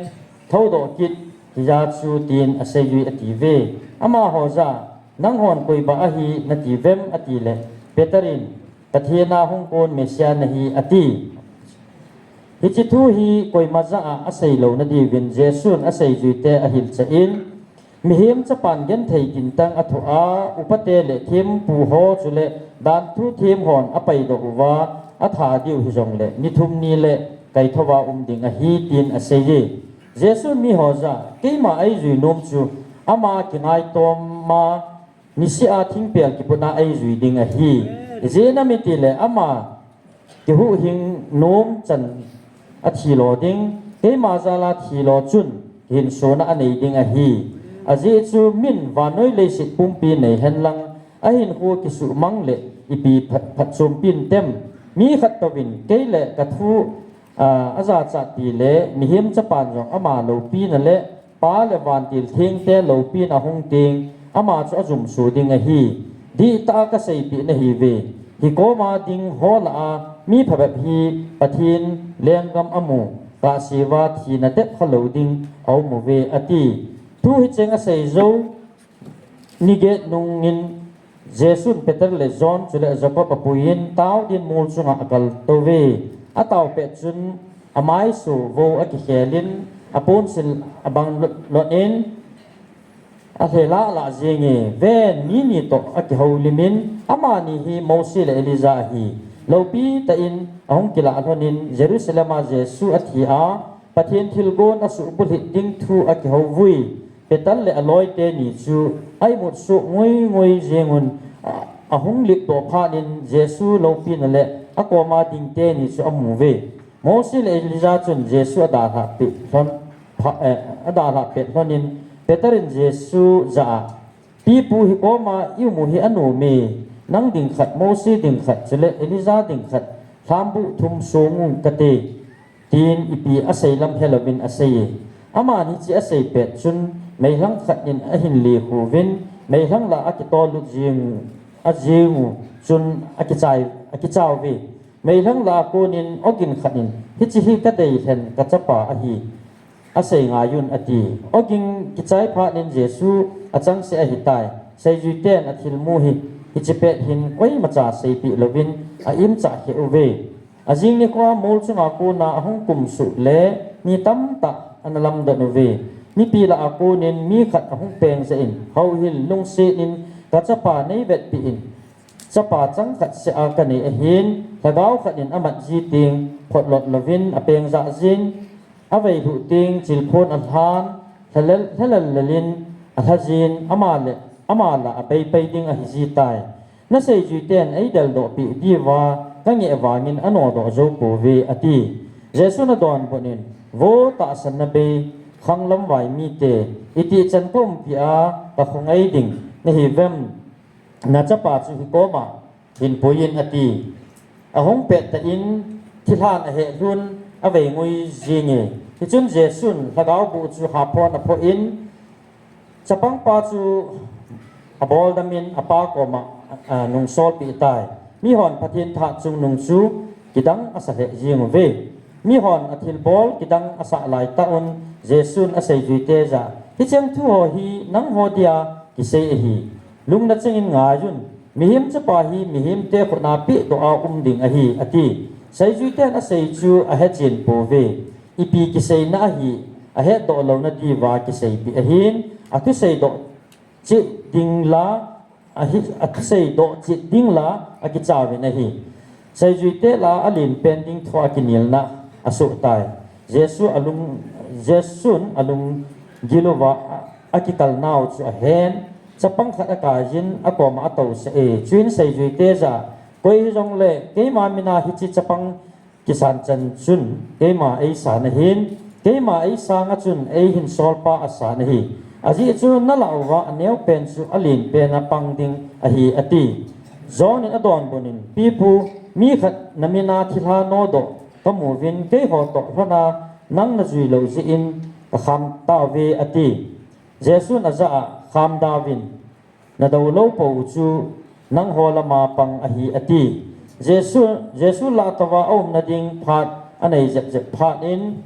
thoudoh kit hija chu, tin aseijui atiuve. Amaho jah a, nanghon koiba ahi natiuvem, atile, Peter in, Pathen a hung kon Messiah nahi, ati. Hiche thu hi koima jah a asei louna diuvin Jesun aseijuite ahilchah in, Mihem Chapan genthei tintang athoh a, upate le thempu ho chule danthu them hon apaidoh uva, atha diu hijongle ni thum ni le kaithouva um ding ahi, tin aseiye. Jesun miho jah a, keima eijui nom chu ama kingaitoma niseh a thingpel kiputna eijui ding ahi. Ijeh inem itile ama kihuhhing nom chan athilo ding, keima jal a thilo chun kihinsona anei ding ahi. Ajeh chu min vannoi leiset pumpi nei henlang, ahinkho kisuhmang le ipi phat, phatchompi intem? Mi khat touvin kei le kathu, a, ajachat tile, Mihem Chapan jong ama loupina le Pa le vantil thengte loupina ahung teng, ama chu ajumso ding ahi. Dihtah a kaseipeh nahiuve. Hikoma ding ho lah a mi phabep hi Pathen lenggam amu kahseuva thina tep khalou ding aum uve, ati. Thu hicheng asei jou ni get nungin Jesun Peter le John chule Jacob apuiyin tao dinmol chunga akaltouve. Ataopeh chun amaiso vo akikhelin, aponsil abang lot, lotin, alhelah lah jenge. Ven, mi ni toh akihoulimin, amani hi Mose le Elijah ahi. Loupi tah in ahung kilah lhonin Jerusalem a Jesu athi a, Pathen thilgon asuhbulhit ding thu akihouvui. Peter le aloite ni chu a-imut soh ngui ngui jengun, a, ahung lipdoh phat in Jesu loupina le akoma ding teni chu amuve. Mose le Elijah chun Jesu adalhah pet lhon, pha, eh, adalhah pet lhonin Peter in Jesu jah a, Pipu, hikoma i-um u hi anom e. nang ding khat, Mose ding khat, chule Elijah ding khat, lhambuh thum song u kate, tin ipi asei lam helouvin asei e. Aman hiche asei pet chun, meilhang khat in ahin lekhu uvin, meilhang lah a akitol lut jing, ajing u chun akichai, akichau ve. Meilhang lah a konin ogin khat in, hiche hi kadei lhen kachapa ahi, asei ngai un ati. Ogin kichai phat in Jesu achangseh ahitai. Seijuiten athilmu hi, hiche pet hin koimacha seipeh louvin a-imchah kheh uve. Ajing nikhoa mol chunga kona ahung kumsuh le mi tamtah ana lamdot uve. Mipi lah a konin mi khat ahung peng jeh in, houhil lungset in, kachapa neivetpeh in, chapa chang khat seh a kanei ahin, lhagao khat in amat ji teng photlot louvin apeng jah jin, avei lhuh teng chilphon alhan, lhalel, lhalel lel in alha jin, ama le, ama lah a paipai ding ahi jitai. Naseijuiten eideldoh peh diuva kangeh vangin anodoh jou pouve, ati. Jesun adonbut in, Vo tahsanna bei khanglam vai mite, itih chan kaumpi a kakhongai ding nahiuvem? Nachapa chu hikoma hinpui in, ati. Ahung pettah in thilhan ahehlhun avei ngui jinge. Hichun Jesun lhagao boh chu haphon aphoh in, chapangpa chu aboldam in apa koma, a, nungsolpeh tai. Mihon Pathen thahat chungnung chu kidang asa lheh jing uve. Mihon athilbol kidang asah laitah un Jesun aseijuite jah a, Hicheng thu ho hi nangho dia kisei ahi. Lungna chengin ngai un, Mihem Chapa hi mihemte khut a pehdoh a um ding ahi, ati. Seijuiten asei chu ahechen pouve. Ipi kiseina ahi, ahetdoh louna diuva kiseipeh ahin, athusei doh cheh ding la, ahi, athusei doh cheh ding la akichauvin ahi. Seijuite lah a alenpen ding thua kinelna asoh tai. Jesu alung, Jesun alunggil uva a, akikalnau chu ahen, chapang khat akai jin akoma atousah e. Chuin seijuite jah a, Koi hijongle keima mina hiche chapang kisan chan chun keima eisan ahin, keima eisang a chun eihinsolpa asan ahi. Ajeh chu nalah uva aneopen chu alenpen a pang ding ahi, ati. John in adonbut in, Pipu, mi khat namin a thilha nodoh kamuvin, keiho toh lhona nang najui lou jeh in kakham tauve, ati. Jesun ajah a, Khamda uvin, nadou lou pou chu nangho lama pang ahi, ati. Jesu, Jesu lah touva aumna ding phat anei jep jep phat in,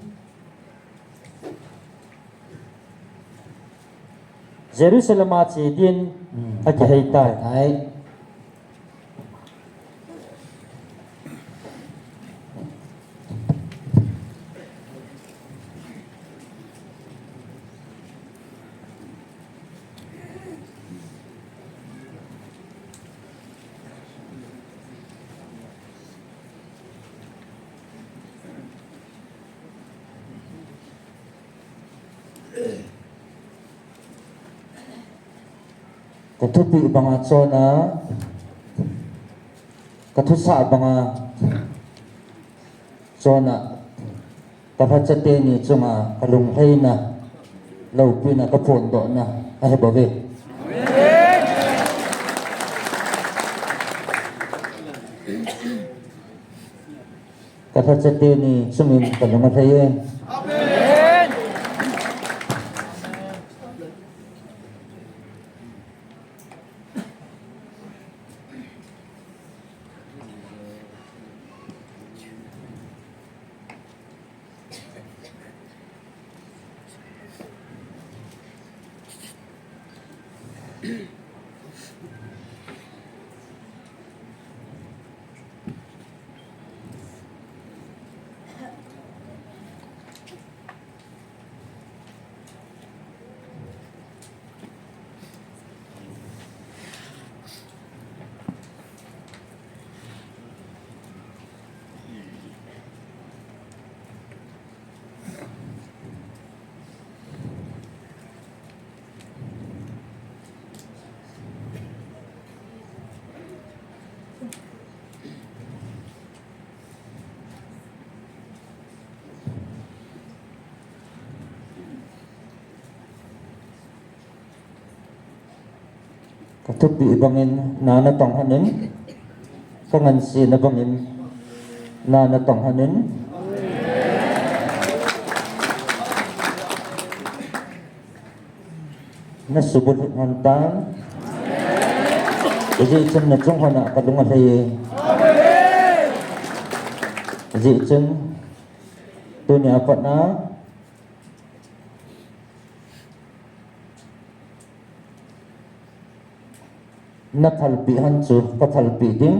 Jerusalem a che din, hmm, akihei tai. Ai. Ka thupi banga chona, ka thusa banga chona, ka lhacha teni chunga ka lunglhaina, loupina, ka phondohna ahi bouve. Ka lhacha teni chungin ka lung alhai e. Thupi bangin na natong hon in, ka ngansena bangin na natong hon in. Na subulhit hon tan. Hijeh chun na chung hon a ka lung alhai e. Hijeh chun tunia pat a na thalpi hon chu ka thalpi ding.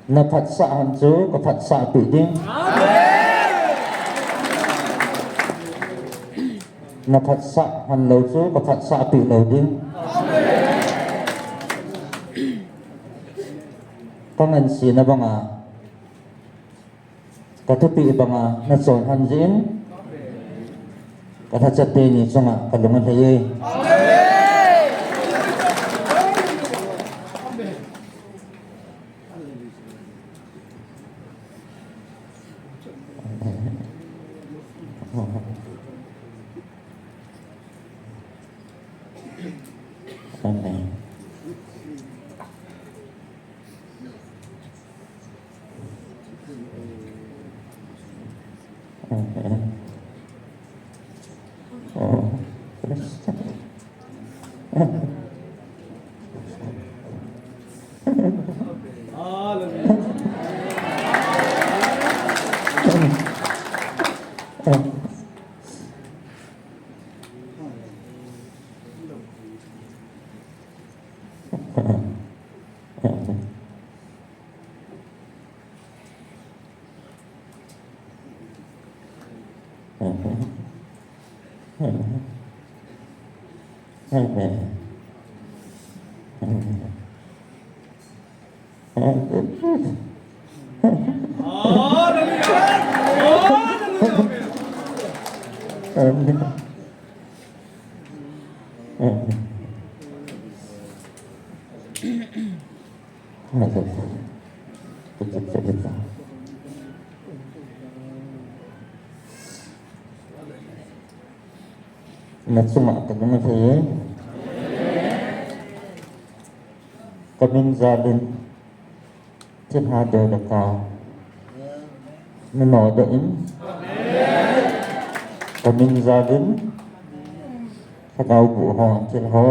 Na phatsah hon chu ka phatsahpi ding. Na phatsah hon lou chu ka phatsahpi lou ding. Ka ngansena banga, ka thupi banga na chon hon jeh in, ka lhacha teni chunga ka lung alhai e. Amen. Amen. Oh, praise God. Na chunga ka lung alhai e. Ka min jal in thilha doh le kah na nodoh in, ka min jal in lhagao boh ho, thil ho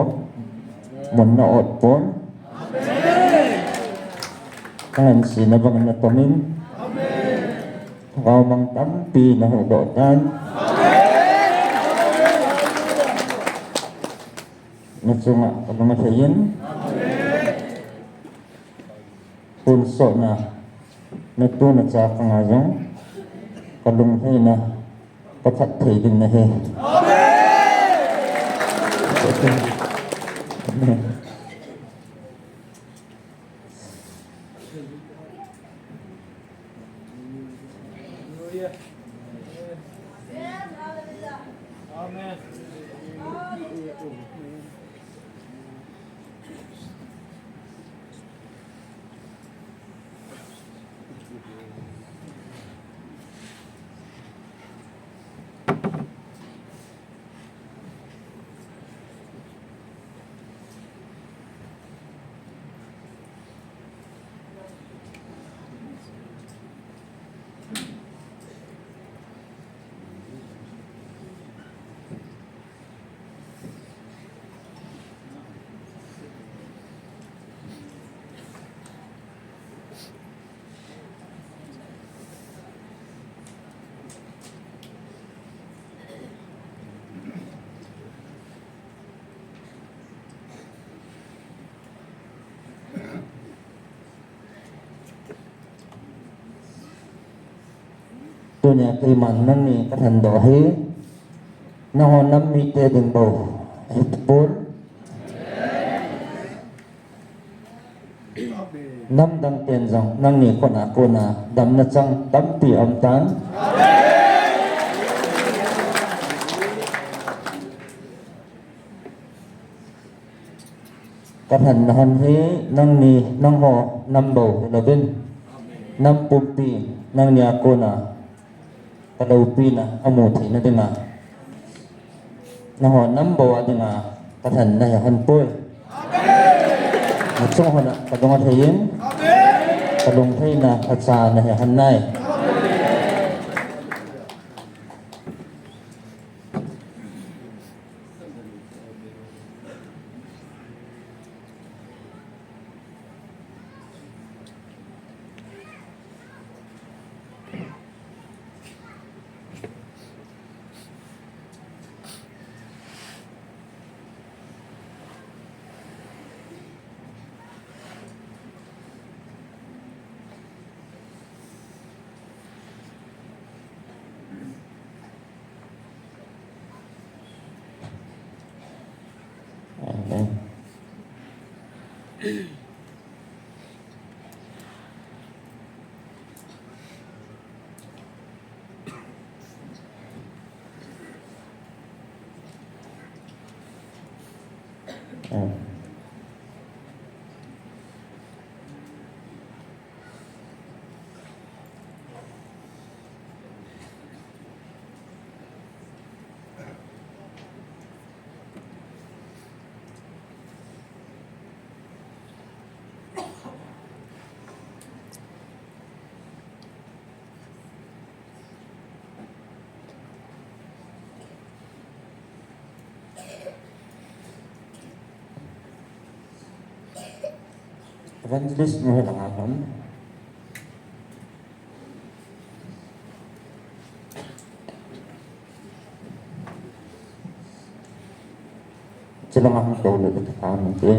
mun na ot pon. Ka ngansena bangin na tomin, lhagao mang tampi na huhdoh tan. Na chunga ka lung alhai in, honsotna, na tu na cha kanga jong ka lunglhaina ka phatthei ding nahi. Tunia keiman nangni ka thandoh hi, nangho nam mite ding bou ahitapon. Namdang ten jong nangni khut a kona damna chang tampi aum tan. Ka thanna hon hi nangni, nangho nam bou hilouvin, nam pumpi nangni a kona kaloupina amu theina dinga, nangho nam bou a dinga kalhen nahi hon poi. Nachung hon a kadong athei in, kalungtheina kacha nahi hon nai. Amen. Evangelist mo hela nga ham. Chila nga ham to le ta ham te.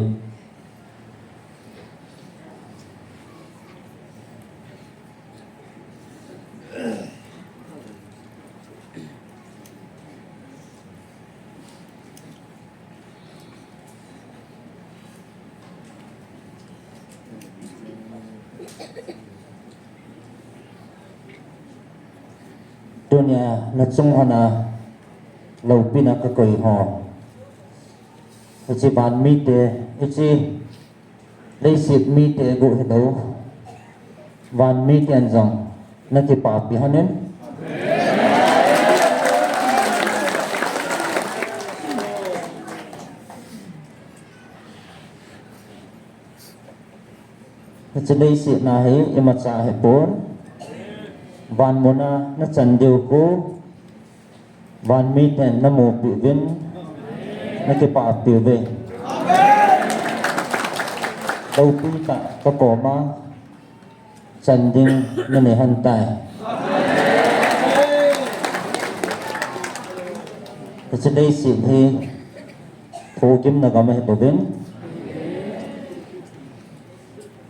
Tunia nachung hon a loupina kakoi ho. Hiche van mite, hiche leiset mite gu hilou. Van miten jong nakipapi hon in. Hiche leiset na hi imacha hipon. Van muna nachan diu khu. Van miten namupi uvin, nakipapi uve. Loupitah kakoma chan ding nanei hon tai. Hiche leiset hi thugimna gam ahi bouvin.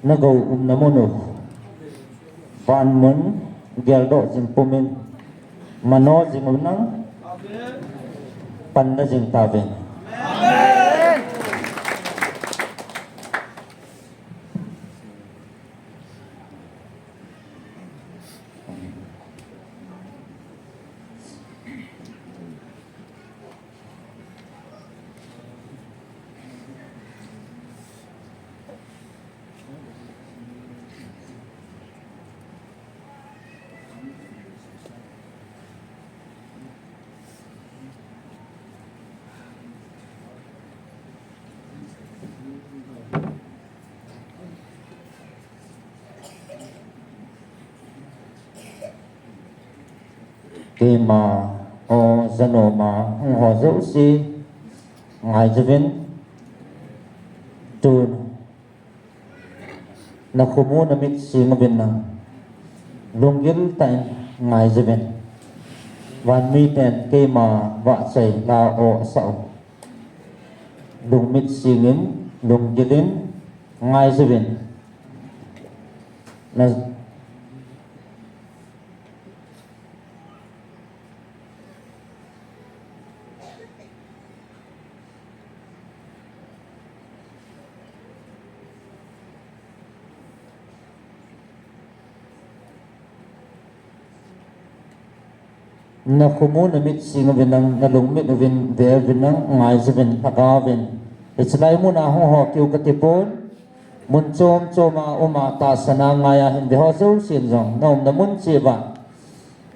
Nagou umna mun u. Van mun geldoh jing pumin, mano jing uvin lang, panna jing tauvin. Keima ho, janoma hung ho jouse, ngai jouvin. Tun nakhumu namit sing uvin lang, lunggil tah in ngai jouvin. Van miten keima vahchoi la o asah u. Lungmit singin, lunggil in ngai jouvin. Na Nakhumu namit sing uvin lang, nalungmit uvin ve uvin lang, ngai jouvin, lhagao vin. Hiche lai muna hung ho kiu kati pon. Mun chom choma uma tahsan a ngai a hin ve ho jousen jong naumna mun cheh uva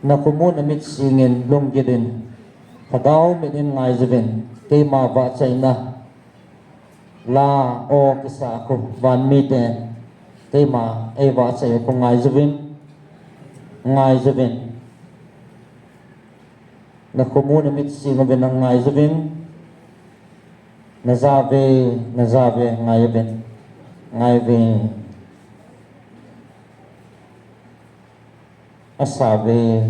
Nakhomu namit singin lunggilin, lhagao mitin ngaiyin, keima vahchoina la o kisa khu vanmite, keima ei vahchoi khu ngaiyin, ngaiyin. Nakhomu namit singuvin, ngaiyin. Najave, najave, ngaiyin, ngaiyin. Asave.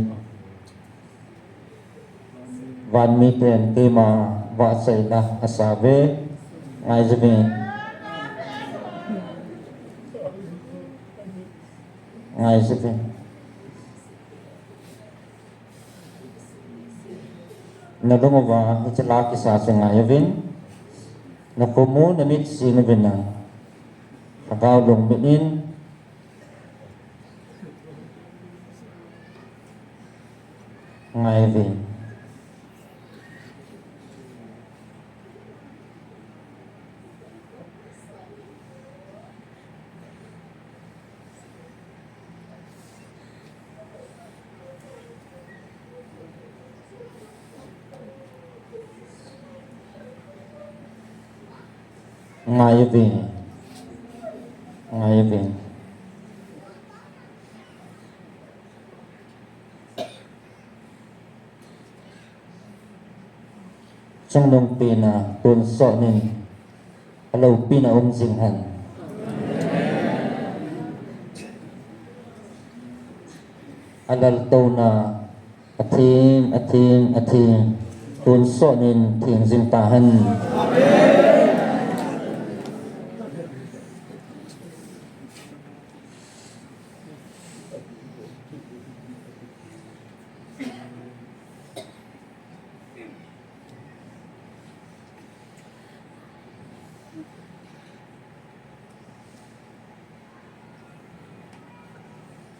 Vanmiten keima vahchoina asave. Ngaiyin. Ngaiyin. Nalunguva hiche la kisa chu ngaiyin. Nakhomu namit singuvin, lhagao lungmitin ngaiyin. Ngaiyin. Ngaiyin. Chungnungpina tonsot in aloupina um jing hen. Alaltouna atheng, atheng, atheng, tonsot in theng jing tahen.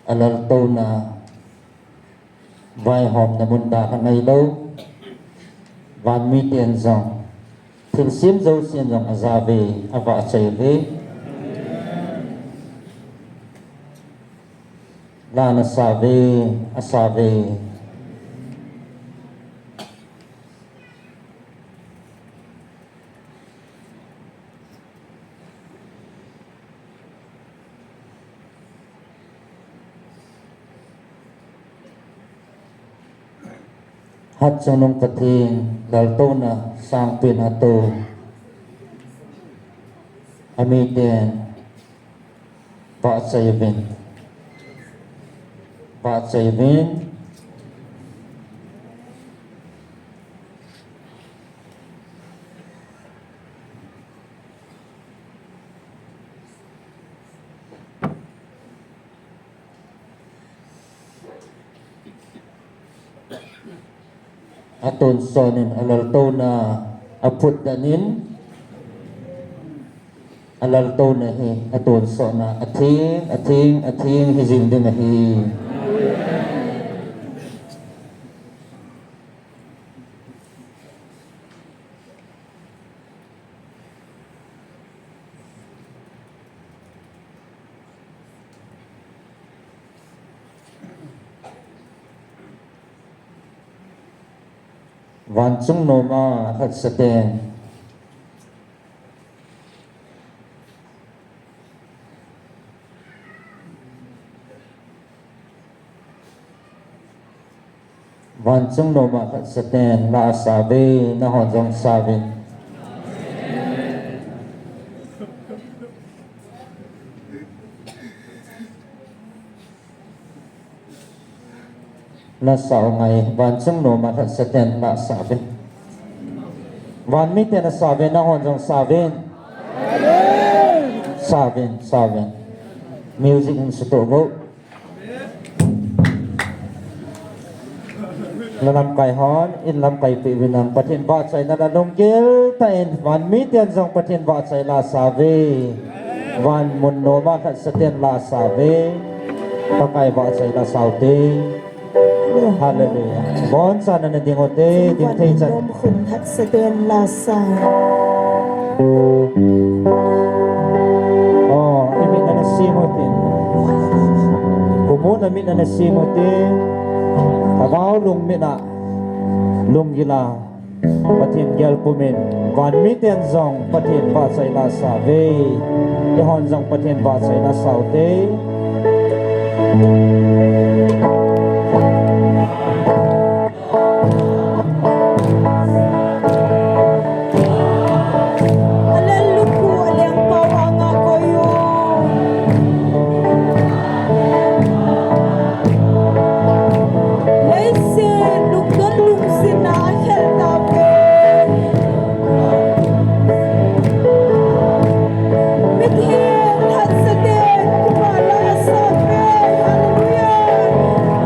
Alaltouna vaihomna mun dalha ngailou, vanmiten jong, thilsem jousen jong ajave, avahchoi uve. La asave, asave. Hatchungnung Pathen, laltouna sangpen ato, amiten vahchoi uvin, vahchoi uvin. Atonsot in alaltouna aphutdan in, alaltouna hi atonsotna atheng, atheng, atheng hijing ding ahi. Vanchung noma lhatsaten. Vanchung noma lhatsaten la asave, nahon jong sauvin. Nasao ngai, vanchung noma lhatsaten la sauvin. Vanmiten asave, nahon jong sauvin. Sauvin, sauvin. Music in sutoh uvo. Nalamkai hon, in lamkai peh uvin lang, Pathen vahchoina la lunggil tah in, vanmiten jong Pathen vahchoi la asave. Van mun noma lhatsaten la asave. Pakai vahchoi la asaute. Hallelujah. Boncha nana ding ute, ding thei chan. Van mun noma lhatsaten la asa. Oh, imin nana sing ute. Khomu namit nana sing ute. Lhagao lungmit a, lunggil a, Pathen gel pumin, van miten jong Pathen vahchoina sauve, eihon jong Pathen vahchoina sau te. Alel lukhu, aleng pao anga koi u. Leiset lukdon lungsetna akhel tauve. Mithen lhatsate kipa la asauve. Hallelujah.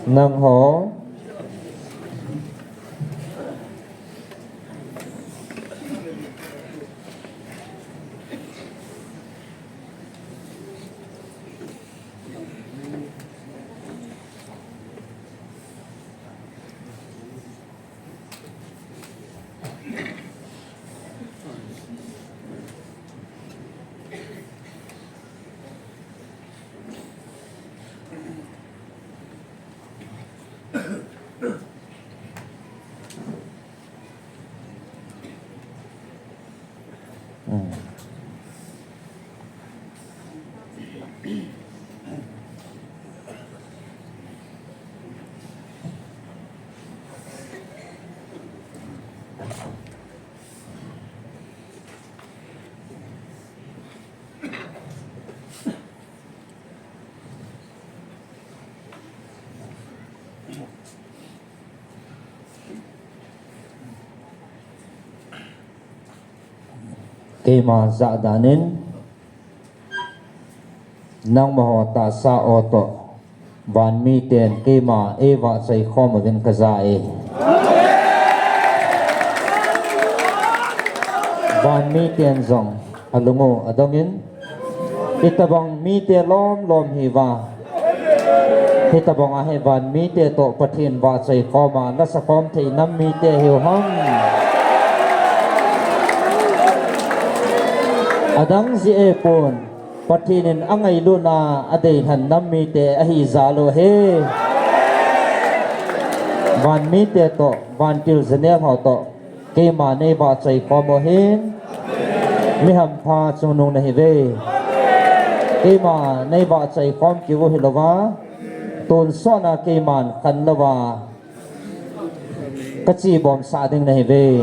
Nangho. Keima jahdan in, nangmaho tahsa o toh, van miten keima eivahchoi khom uvin kaja e. Van miten jong alung u adongin, itobang mite lomlom hiuva, hitobang a hi van mite toh Pathen vahchoi khom a, lasa khom thei nam mite hiu ham. Adang jeh pon, Pathen in angailutna adeilhen nam mite ahi jal u hi. Van mite toh, vantil janel ho toh, keima neivahchoi khom u hin, mi hampha chungnung nahiuve. Keima neivahchoi khom kit u hilouva, tonsot a keiman khanlouva, kache bomsah ding nahiuve.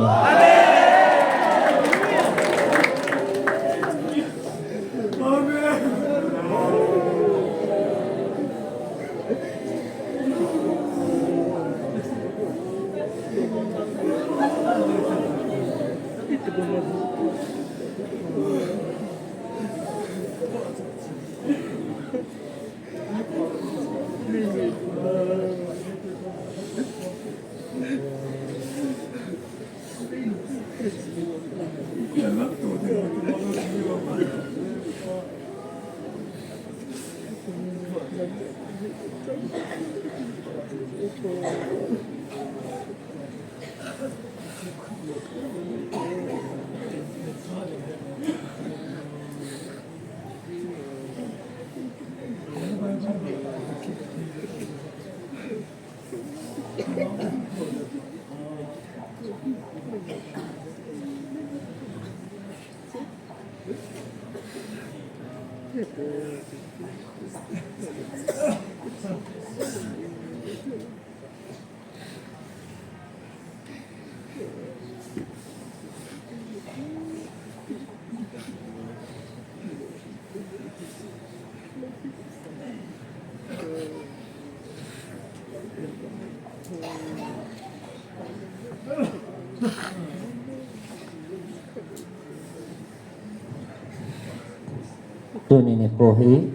Tuni nikho hi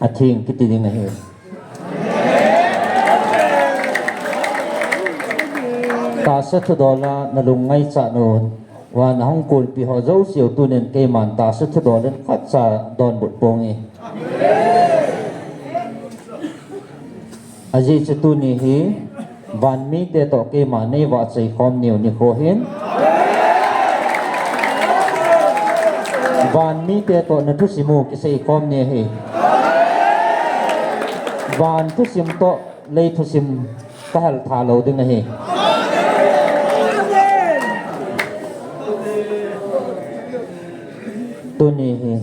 atheng kiti ding ahi. Tahsa thudol a nalung ngaichat nauva nahung kolpi ho jouse u tunin keiman tahsa thudol in khatcha donbut ponge. Ajeh chu tuni hi van mite toh keima neivahchoi khom niu nikho hin, van mite toh nathusim u kisei khom ni ahi. Van thusim toh lei thusim kahal tha lou ding ahi. Tuni hi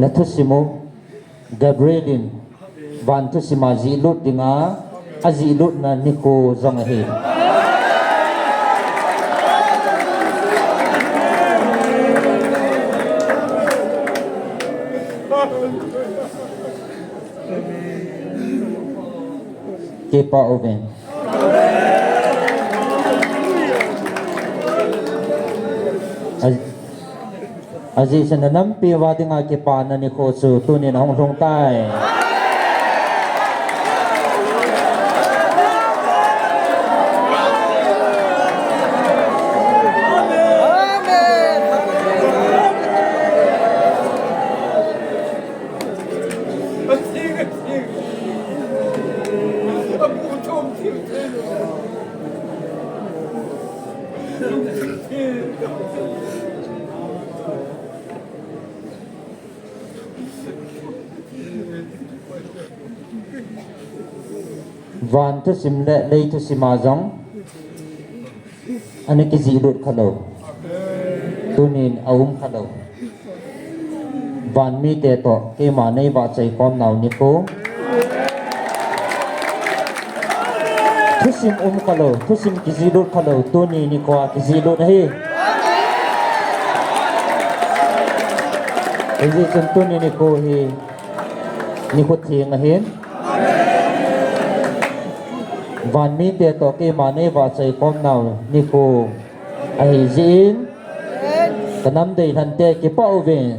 nathusim u Gabriel in van thusim a jihlut dinga ajihlutna nikho jong ahi. Kipah uve. Ajeh chu nanampi uva dinga kipana nikho chu tunin ahung lhung tai. Van thusim le lei thusim a jong ana kijih lut kha lou. Tunin a um kha lou. Van mite toh keima nei vahchoi khom nau nikho. Thusim um kha lou, thusim kijih lut kha lou, tuni nikho a kijih lut ahi. Hijeh chun tuni nikho hi nikho theng ahin. Van mite toh keima nei vahchoi khom nau nikho ahi jeh in, ka nam deilhen te kipah uvin.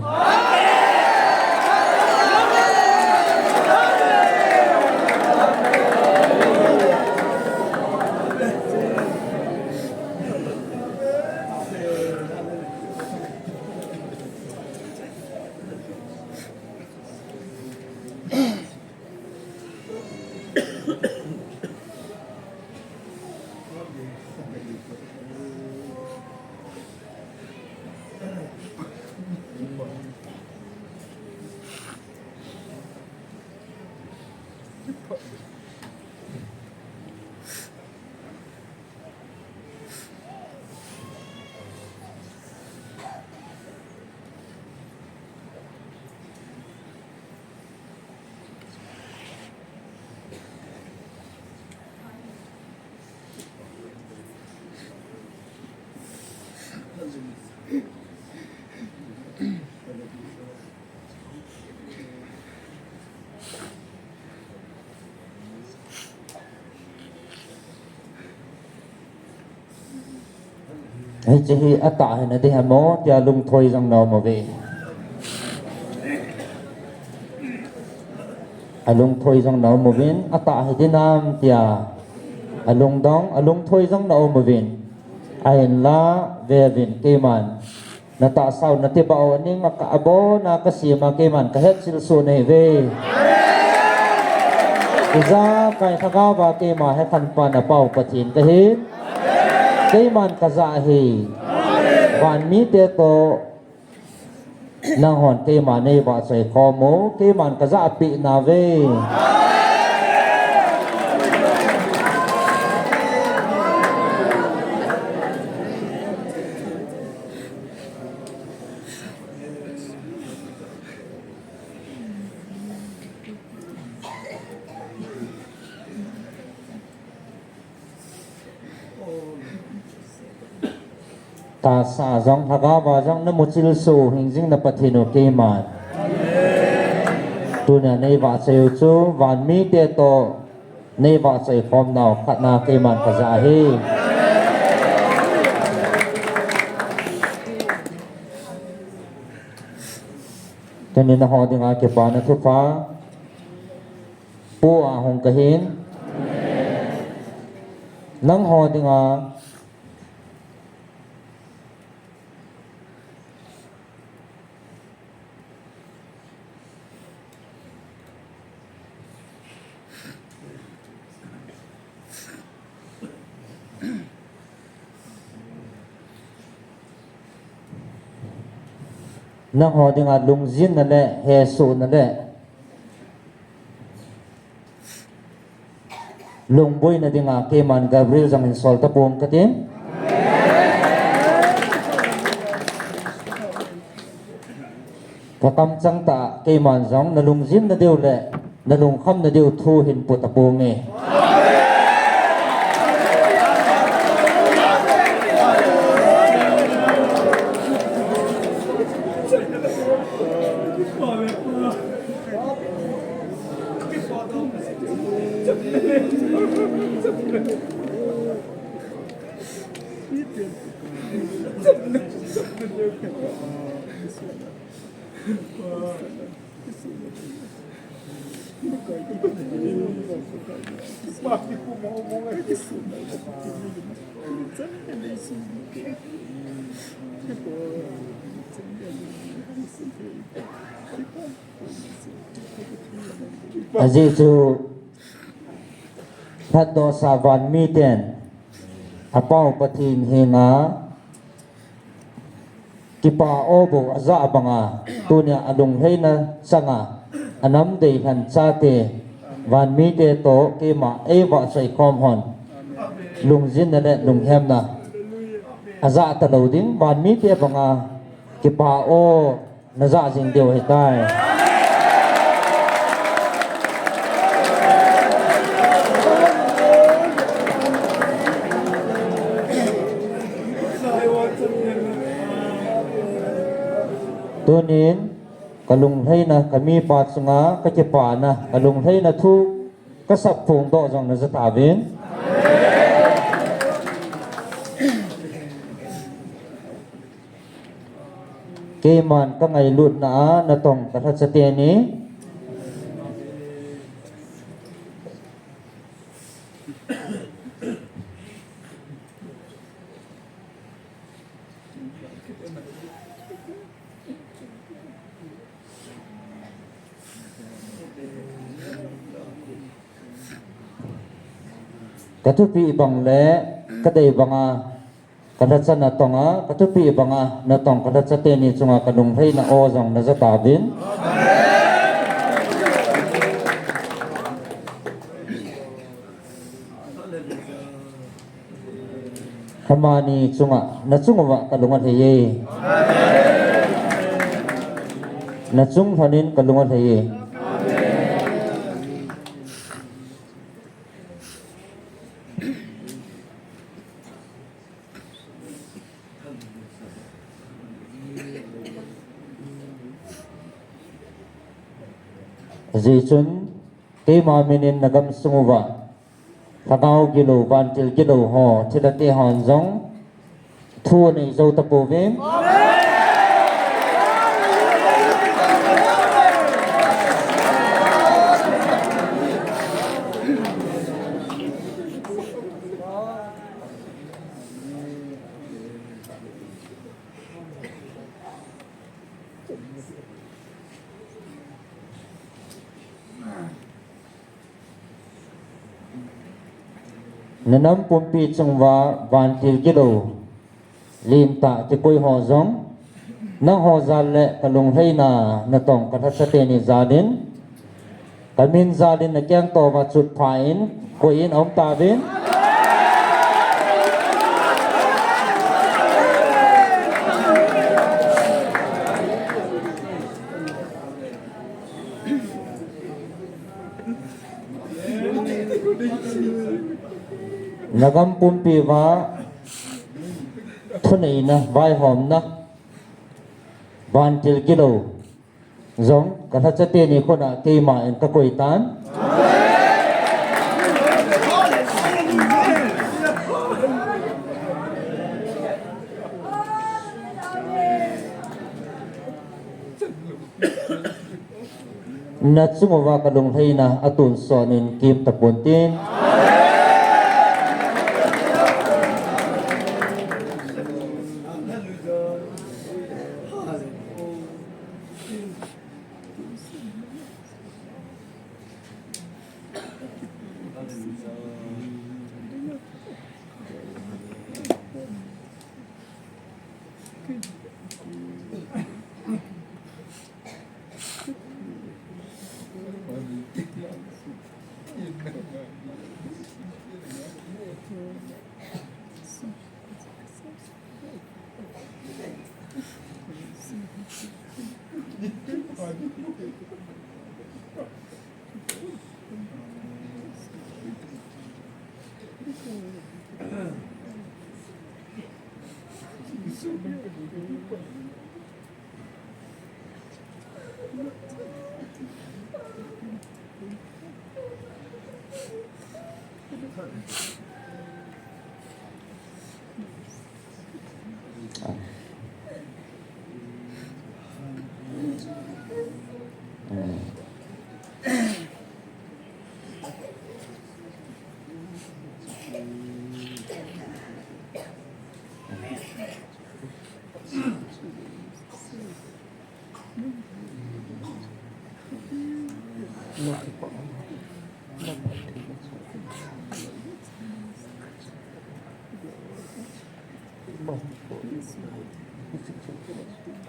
Hiche hi atah hina ding ham tia lungthoi jong na um uve. Alungthoi jong na um uvin, atah hi ding ham tia alungdong, alungthoi jong na um uvin. Ahinla, veuvin keiman. Na tahsa u, na tibah u, aning a ka abon a ka sem a keiman ka hetchil soh nahi uve. Ijakai lhagao a keima hekhenpa na Pa u Pathen kahin. Keiman ka jah ahi. Van mite toh nanghon keima nei vahchoi khom u, keiman ka jah peh nauve. Tahsa jong, lhagao a jong na muchil soh hing jing na Pathen u keiman. Tunia nei vahchoi u chu van mite toh nei vahchoi khom nau khatna keiman ka jah ahi. Tunin nangho dinga kipana thupha pu a hung kahin. Nangho dinga nangho dinga lungjinna le hesohna le lungboina dinga keiman Gabriel jong hin sol tapong katin. Ka kamchang tah a keiman jong na lungjinna diu le na lungkhamna diu thu hin pu tapong e. Ajeh chu lhatdohsa van miten a Pa u Pathen henga Kipa aw bou ajah banga, tunia alunglhaina changa, anam deilhen chate, vanmite toh keima eivahchoi khom hon, lungjinna le lunghemna ajah talou ding, vanmite banga kipa aw najah jing diu ahitai. Tunin kalunglhaina, kamipa chunga kakipana, kalunglhaina thu kasap phongdoh jong naja tauvin. Keiman kangailutna a natong kalhacha teni kathupi bang le kadei banga kalhacha natong a, kathupi banga natong kalhacha teni chunga kalunglhaina aw jong naja tauvin. Lhamani chunga nachung uva kalung alhaiye. Nachung lhonin kalung alhaiye. Ajeh chun keima minin nagamsung uva lhagao gilou, vantil gilou ho, thilha te hon jong thu anei jou tapouvin. Nanam pumpi chunguva vantil gilou, limtah kikoi ho jong, nangho jal le kalunglhaina natong kalhacha teni jalin, kamin jalin nakeng touva chutpha in, koi in aum tauvin. Nagam pumpi uva thuneina, vaihomna, vantil gilou jong kalhacha teni khut a keima in kakoi tan. Nachunguva kalunglhaina atonsot in kim tapon tin.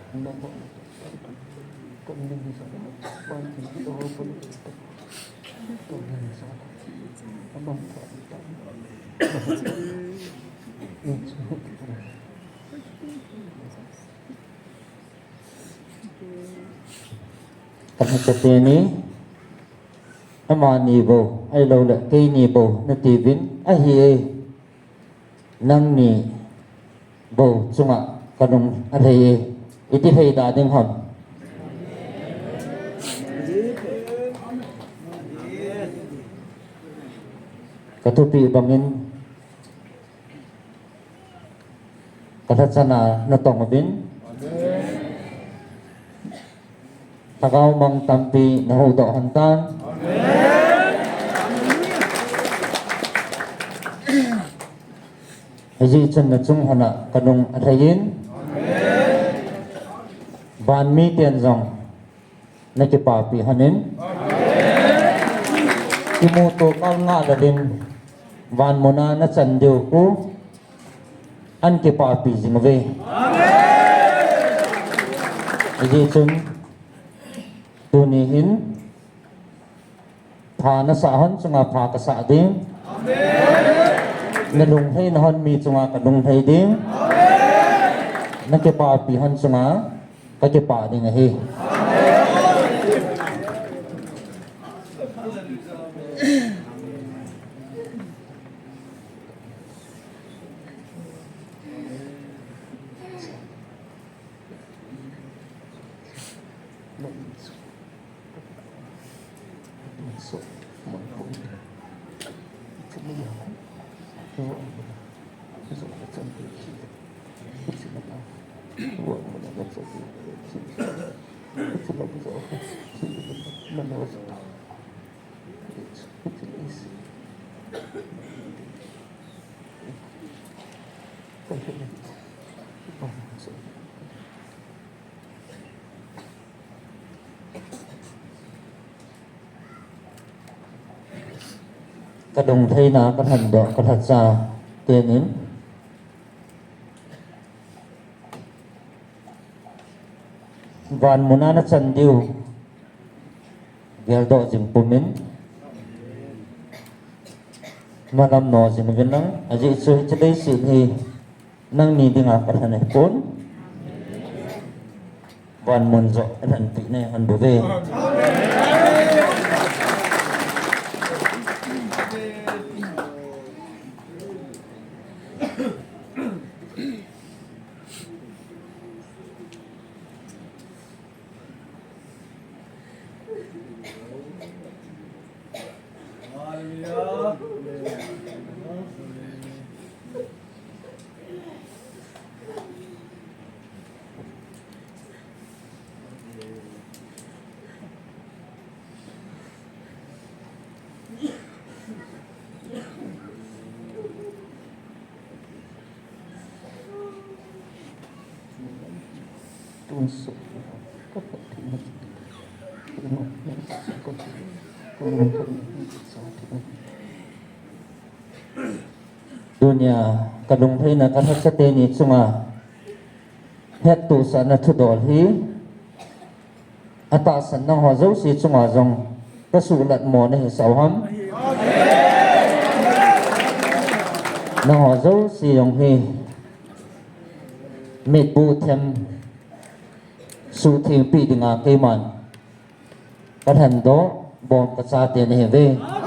Ka hachate ni, amani bou, ahilouleh keini bou nati uvin ahi e. Nangni bou chunga kalung alhai e. Iti lhai da ding ham? Ka thupi bangin ka lhachana natong uvin. Lhagao mang tampi nahuhdoh hon tan. Hijeh chun nachung hon a kalung alhai in. Van miten jong nakipapi hon in. Kimuto kal ngah lou ding, van muna nachan diu khu ahin kipapi jing uve. Hijeh chun tuni hin pha nasah hon chunga pha kasah ding. Nalunglhaina hon mi chunga kalunglhai ding. Nakipapi hon chunga kakipah ding ahi. Ka lunglhaina ka lhandoh ka lhacha tenin van muna nachan diu geldoh jing pumin malam no jing uvin lang, ajeh chu hiche leiset hi nangni dinga kalhan ahipon, van mun joh alhanpi nahi hon bouve. Tunia ka lunglhaina ka lhacha teni chunga hettohsahna thudol hi atahsan nangho jouse chunga jong kasuhlat mo nahisah u ham? Nangho jouse jong hi mitbu them suhthengpeh dinga keiman kalhandoh bom kachate nahiuve.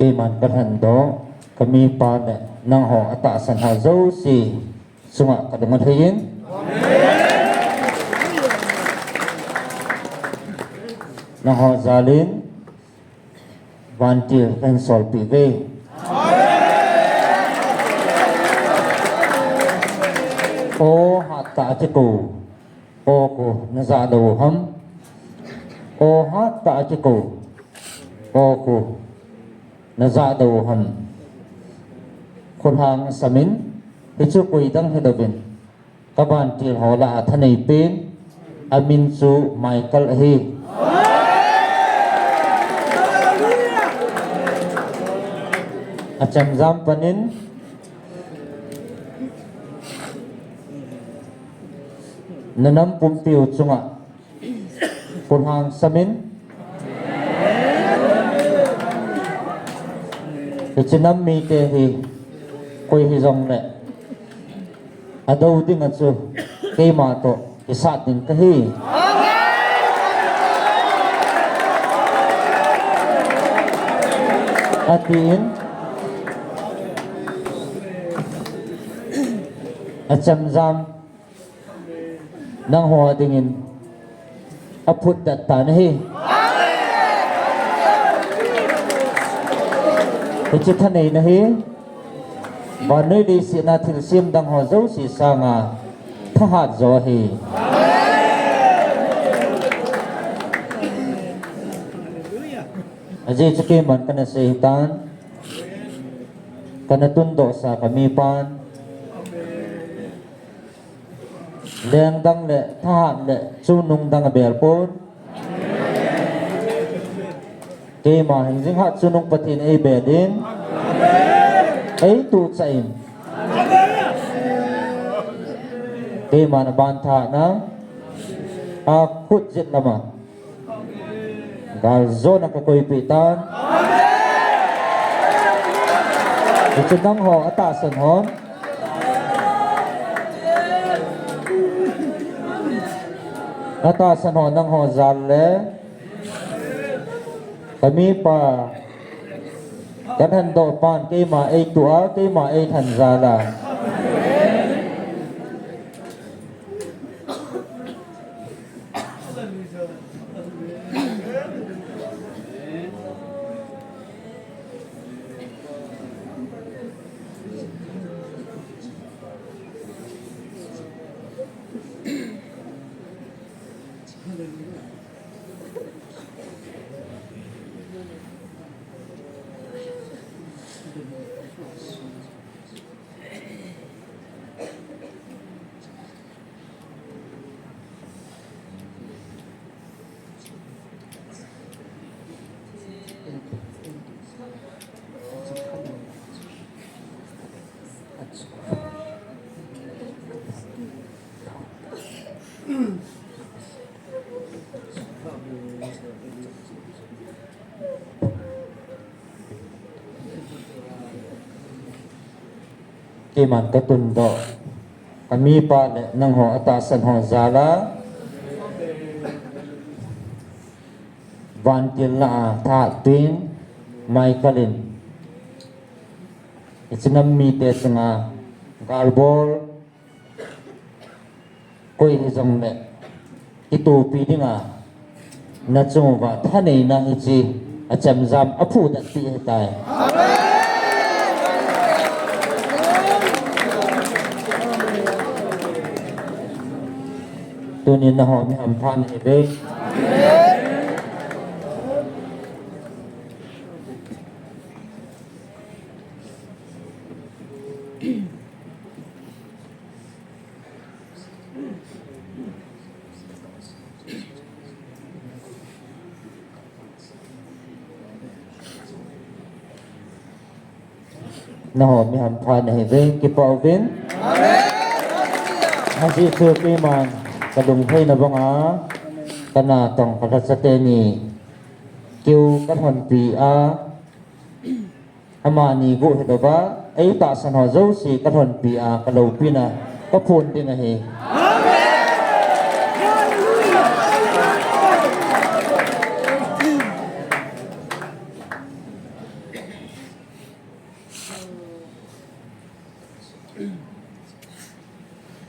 Keiman kalhen doh, kamipa le nangho atahsan ho jouse chunga kalung alhai in. Nangho jal in vantil kahin solpeh uve. O hattah a kikou, o khu najah lou ham? O hattah a kikou, o khu najah lou ham? Khulhang samin, hichu koidang hilouvin, kavantil ho lah a thanei pen, amin chu Michael ahi. Achemjam panin, nanam pumpiu chunga khulhang samin, hiche nam mite hi koi hijongle adou dinga chu keima toh kisat ding kahi, atin, achemjam nangho dingin aphutdet tan ahi. Hiche thaneina hi vannoi leiset a thilsem dang ho jouse sanga thahat jo ahi. Ajeh chu keiman kana sei hitan, kana tundohsa kamipan lengdang le thahat le chungnung dang abel pon. Keima hingjing hat chungnung Pathen eibel in, eituhchah in, keiman aban thahatna a khut jet lama galjona kakoipeh tan. Hichu nangho atahsan hon, atahsan hon nangho jal le kamipa, kalhen doh pan keima eituh a, keima eilhen jal a, Keiman katundoh, kamipa le nangho atahsan ho jal a, vantil lah a thahat pen Michael in, hiche nam mite chunga galbol koi hijongle kitopi dinga nachung uva thaneina hiche achemjam aphutdet pi ahitai. Tunin nangho mi hampha nahiuve. Nangho mi hampha nahiuve, kipah uvin. Ajeh chu keiman kalunglhaina banga, kana tong kalhacha teni keu kalhonpi a, amani guh hilouva eitahsan ho jouse kalhonpi a, kaloupina kaphon ding ahi.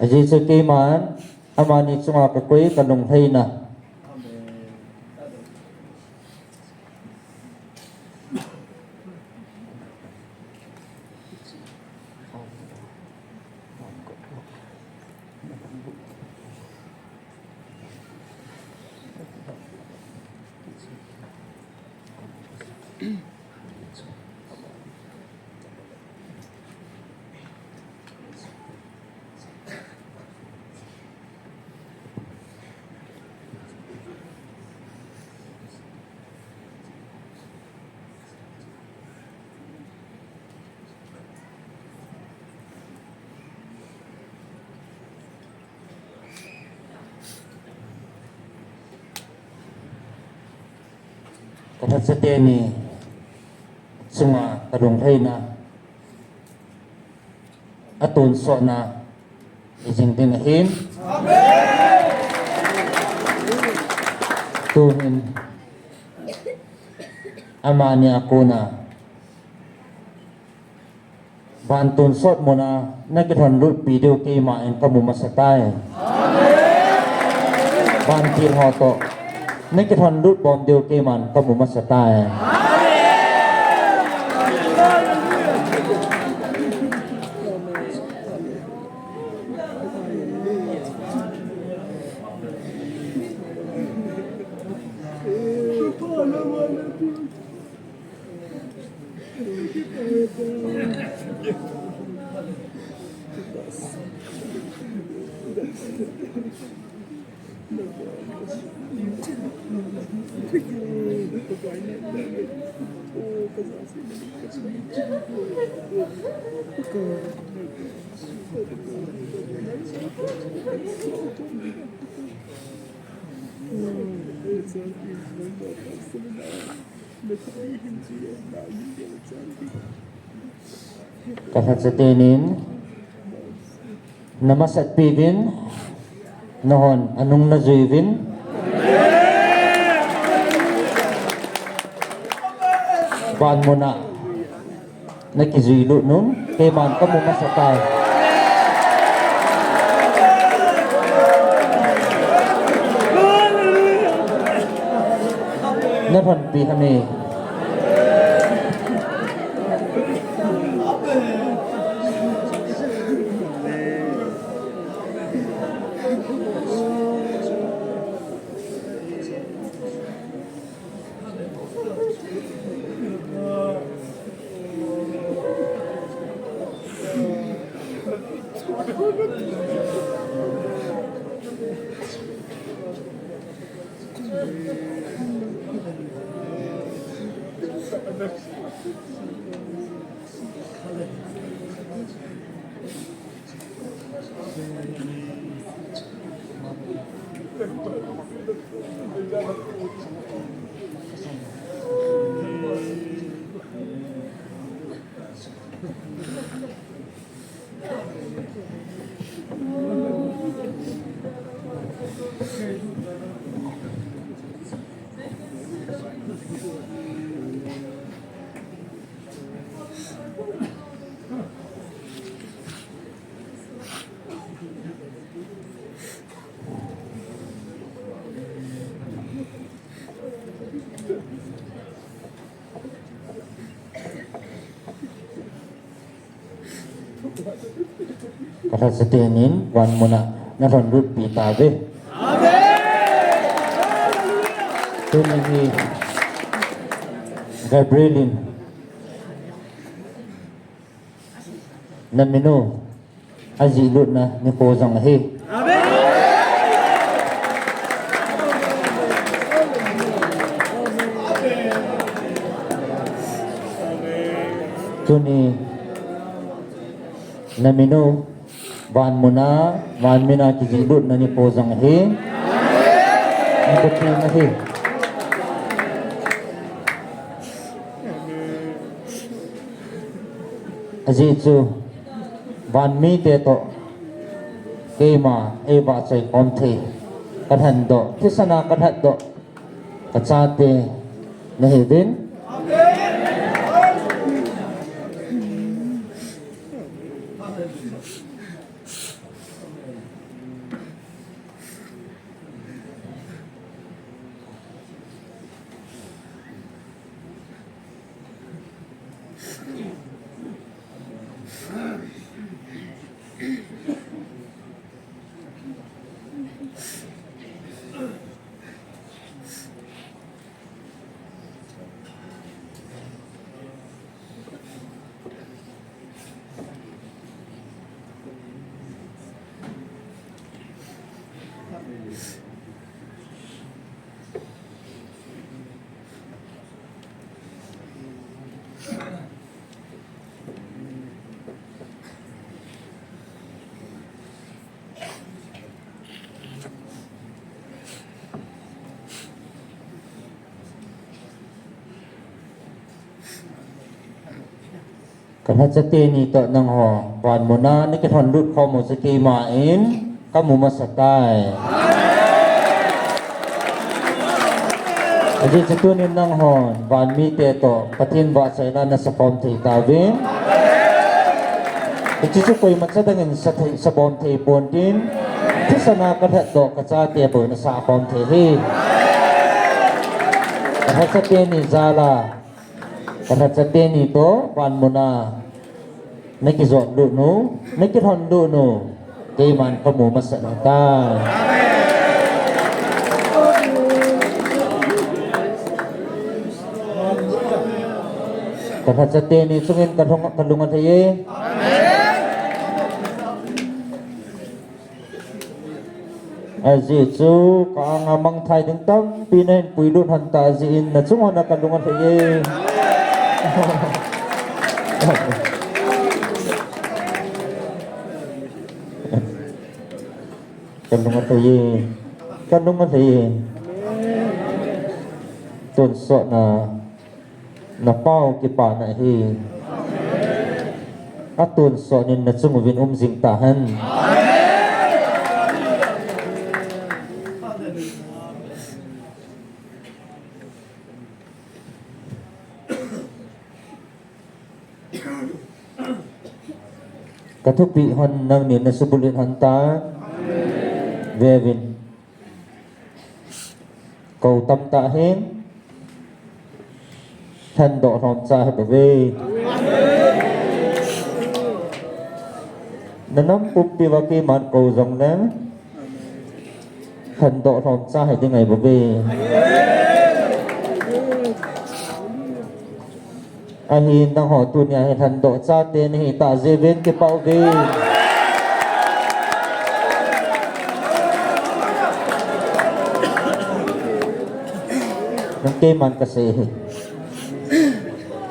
Ajeh chu keiman amani chunga kakoi kalunglhaina. Kalhacha teni chunga kalunglhaina, atonsotna hijing ding ahin. Tuhin amani a kona van tonsot muna nakilhonlutpi diu keiman kamu masatai. Vantil ho toh nakilhonlut bom diu keiman kamu masatai. Kalhacha tenin namasatpiuvin, nahon anung najuiuvin, van muna nakijui lut un, keiman kamu masatai. Nalhonpi ham e. Kalhacha tenin van muna nalhonlutpi tauve. Tuni hi Gabriel in naminu ajih lutna nikho jong ahi. Tuni Namin u, van muna, van mina kijih lut na nikho jong hi. Nikho thim ahi. Ajeh chu, van mite toh, keima, eivahchoi khom thei, kalhan doh, thisan a kalhat doh, kachate, nahiuvin. Kalhacha teni toh nangho van muna nakilhon lut khom u chu keiman kamu masa tai. Ajeh chu tunin nanghon van mite toh Pathen vahchoina nasa khom thei tauvin. Hiche chu koimacha dangin sa thei, sabom thei pontin, thisan a kalhat doh kachate bou nasa khom thei ahi. Kalhacha teni jal a, kalhacha teni toh van muna nakijot lut u, nakilhon lut u, keiman kamu masa tai. Kalhacha teni chungin kalung, kalung alhai e. Ajeh chu ka-anga mangthai ding tampi nahin puilut lhon tah jeh in nachung uva kalung alhai e. Kalung alhai e. Kalung alhai e. Tonsot na. Napao kipana hi. Atonsot in nachung uvin um jing tahen. Kathupeh hon nangnin nasubulut hon tan. Veuvin. Kou tamtah hin, lhandoh lhomcha hibouve. Nanam pumpi uva keiman kou jongle, lhandoh lhomcha hiding ahibouve. Ahin nangho tunia hi lhandoh chate nahitah jeh uvin kipah uve. Nang keiman kasei ahi.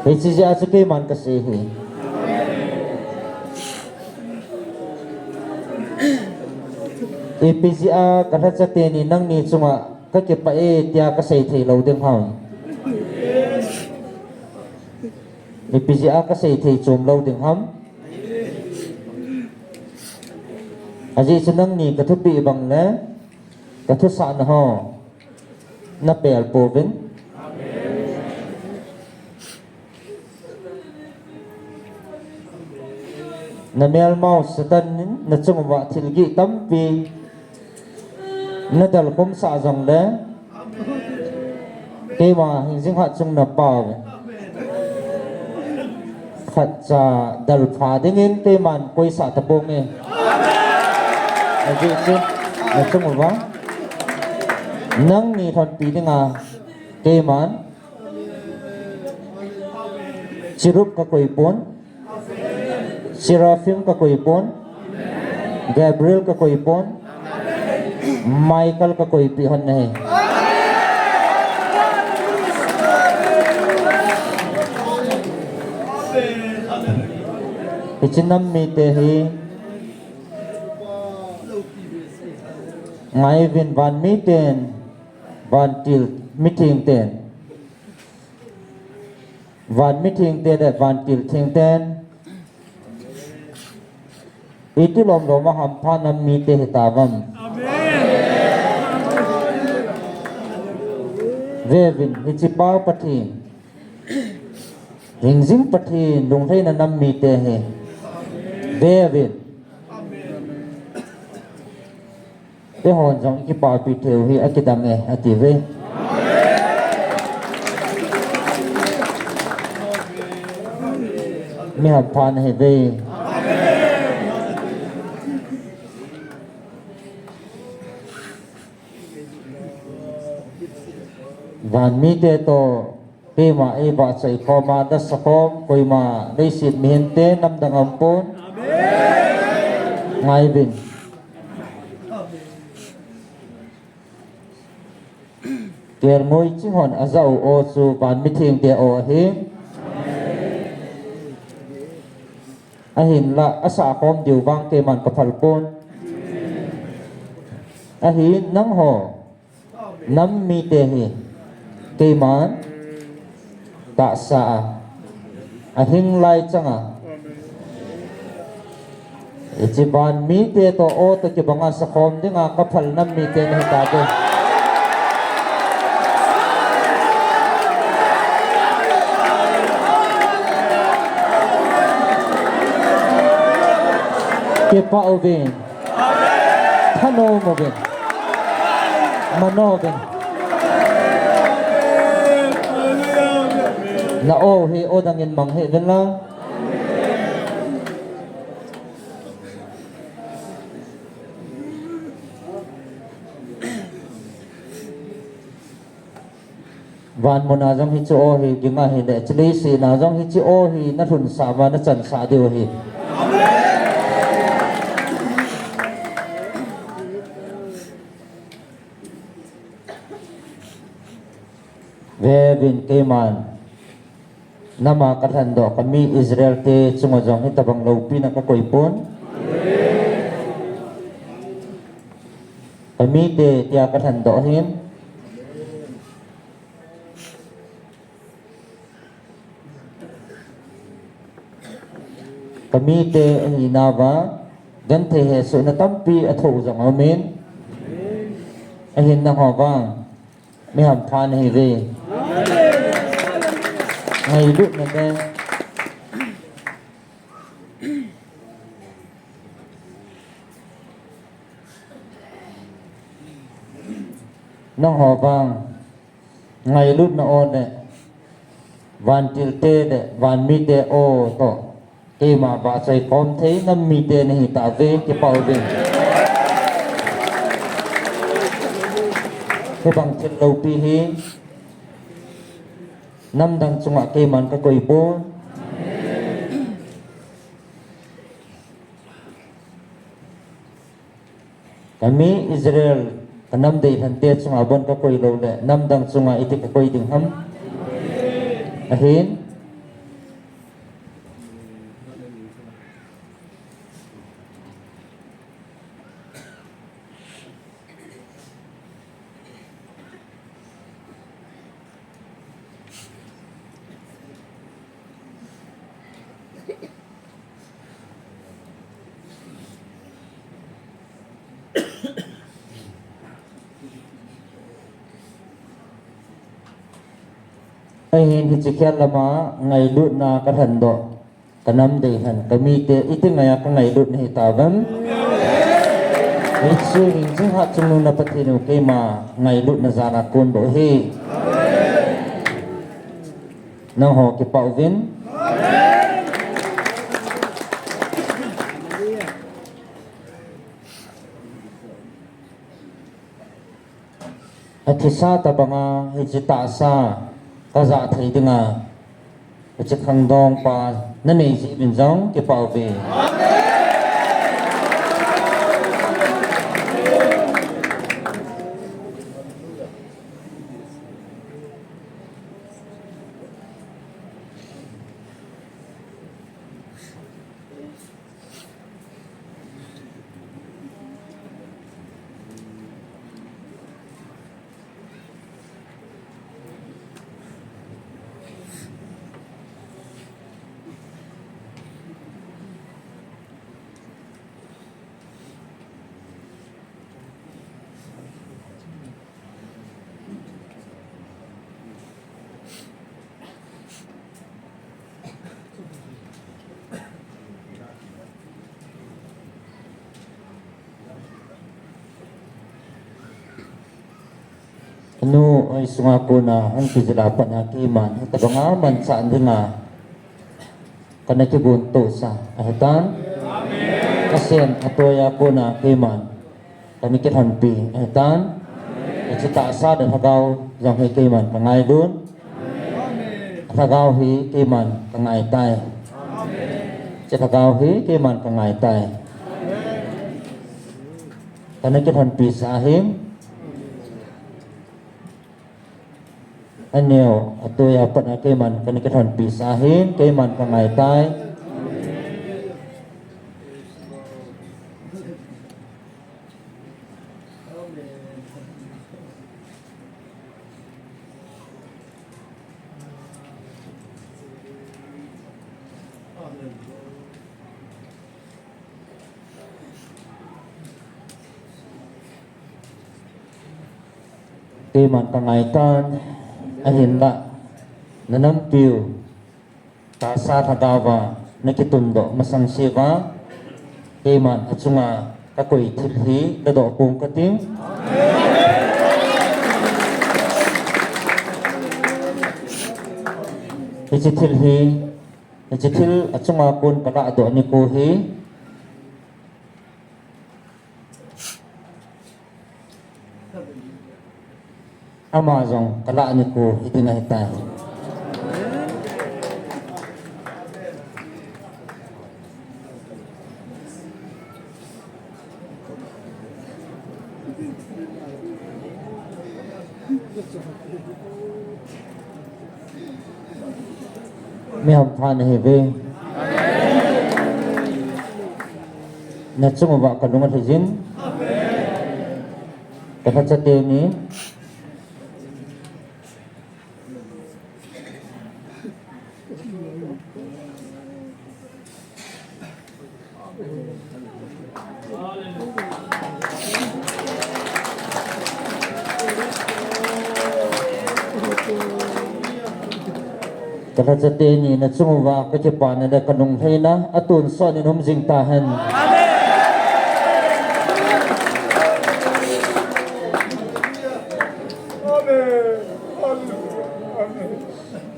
Hiche jeh a chu keiman kasei ahi. Ipi jeh a kalhacha teni nangni chunga kakipah e tia kasei thei lou ding ham? Ipi jeh a kasei thei chom lou ding ham? Ajeh chu nangni kathupeh bang le kathusahna ho napel pouvin. Namelmau Satan in nachung uva thil gih tampi nadalkhum sah jongle, keima hingjing khat chung napao uve. Khatcha dalpha dingin keiman koisah taponge. Ajeh chu, nachung uva nangni lhonpi dinga keiman Cherub kakoi pon, Seraphim kakoi pon, Gabriel kakoi pon, Michael kakoipeh hon ahi. Hiche nam mite hi, ngai uvin, van miten, vantil mitheng ten, van mitheng te le vantil theng ten, iti lom lom a hampha nam mite hitauvem. Ve uvin, hiche Pa Pathen, hingjing Pathen, lunglhaina nam mite hi. Ve uvin. Eihon jong i kipapi theiu hi akidang e, ati uve. Mi hampha nahi uve. Van mite toh keima eivahchoi khom a, nasakhom, koima leiset mihemte, namdang aumpon. Ngai uvin. Kelngoi ching hon ajah u aw chu van mithengte aw ahi. Ahinlah, asah khom diu vang keiman kaphal pon. Ahin nangho nam mite hi keiman tahsa a, ahing lai chang a, hiche van mite toh aw toh kibang a sakhom dinga kaphal nam mite nahi tauve. Kipah uvin. Thanom uvin. Mano uvin. Na aw hi aw dangin mang hih uvin lang. Van muna jong hiche aw hi ging ahile, hiche leiset a jong hiche aw hi nalhunsah uva nachansah diu ahi. Ve uvin, keiman nam a kalhendoh, kami Israel te chunga jong hitabang loupina kakoi pon. Kamite tia kalhendoh ahin. Kamite ahinauva genthei hesohna tampi athoh jong aumin. Ahin nangho vang mi hampha nahiuve. Ngailutna le nangho vang ngailutna aw le vantilte le vanmite aw toh keima vahchoi khom thei nam mite nahi tauve, kipah uvin. Hibang thil loupi hi namdang chunga keiman kakoi pon. Kami Israel, kanam deilhente chunga bon kakoi lou le, namdang chunga iti kakoi ding ham? Ahin. Ahin hiche khel lama ngailutna kalhendoh. Kanam deilhen, kamite, iti ngaiya kangailut nahi tauvem? Hiche hing jingkah chungnung na Pathen u keima ngailutna jal a kon bou ahi. Nangho kipah uvin. Athisa tabanga hiche tahsa kajah thei dinga, hiche khangdong pa nanei jeh uvin jong kipah uve. Nu oi sunga kona hung kijil a pat a keiman hitobanga manchah dinga kana kigon tohsa ahitan. Asen atoi a kona keiman kana kilhonpi ahitan. Hiche tahsa le lhagao jong hi keiman kangailut. Lhagao hi keiman kangaitai. Hiche lhagao hi keiman kangaitai. Kana kilhonpi sah ahin. Aneo atoi a pat a keiman kana kilhonpi sah ahin, keiman kangaitai. Keiman kangaitan, ahinlah nanampiu tahsa lhagaova nakitundoh masang seuva keiman achunga kakoi thil hi ladoh pong kating. Hiche thil hi, hiche thil achunga kon kalahdoh nikho hi ama jong kalah nikho hiding ahitai. Mi hampha nahiuve. Nachung uva kalung alhijin. Kalhacha teni. Kalhacha teni nachung uva kakipana le kalunglhaina atonsot in um jing tahen.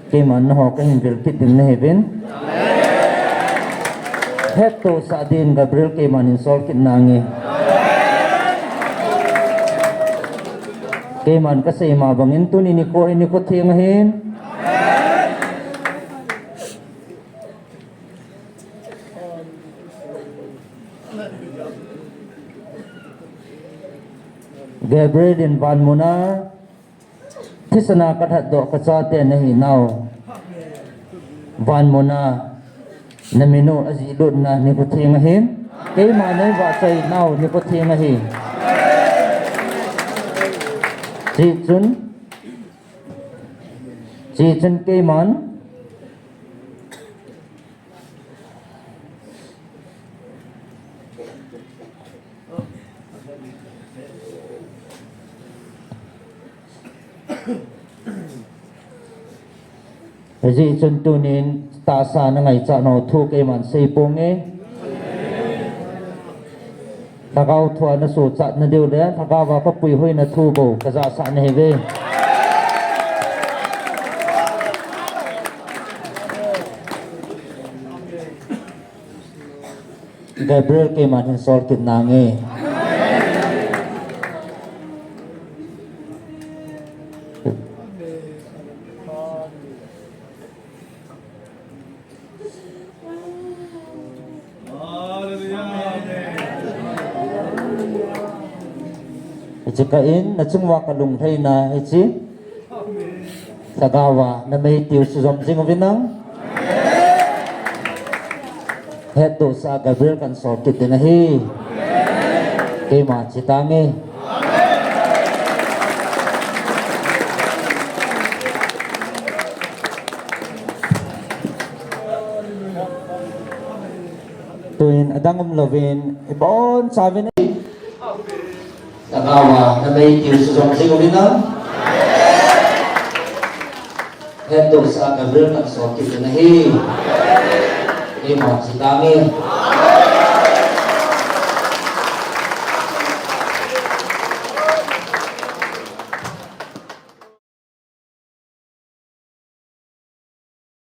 Keiman naho kahin vil kit ding nahiuvin. Hettohsah din Gabriel keiman hin sol kit nange. Keiman kasei ma bangin tuni nikho hi nikho theng ahin. Gabriel in vanmuna thisana kalhatdoh kachate nahinau vanmuna naminu ajihlutna nikho theng ahin. Keima neivahchoinau nikho theng ahi. Hichun, hichun keiman Hijeh chun tunin tahsa nangaichat nau thu keiman seiponge. Lhagao thua nasochat nadiu le lhagaova kapuihoina thu bou kajahsah nahiuve. Gabriel keiman hin sol kit nange. Hiche kah in nachung uva kalunglhaina hiche lhagaova nameitiu sujom jing uvin lang. Hettohsah Gabriel kahin sol kit ding ahi. Keima chetange. Tuin adang umlouvin ibonchauvin. Lhagaova nameitiu sujom jing uvin lang. Hettohsah Gabriel kahin sol kit ding ahi. Keima chetange.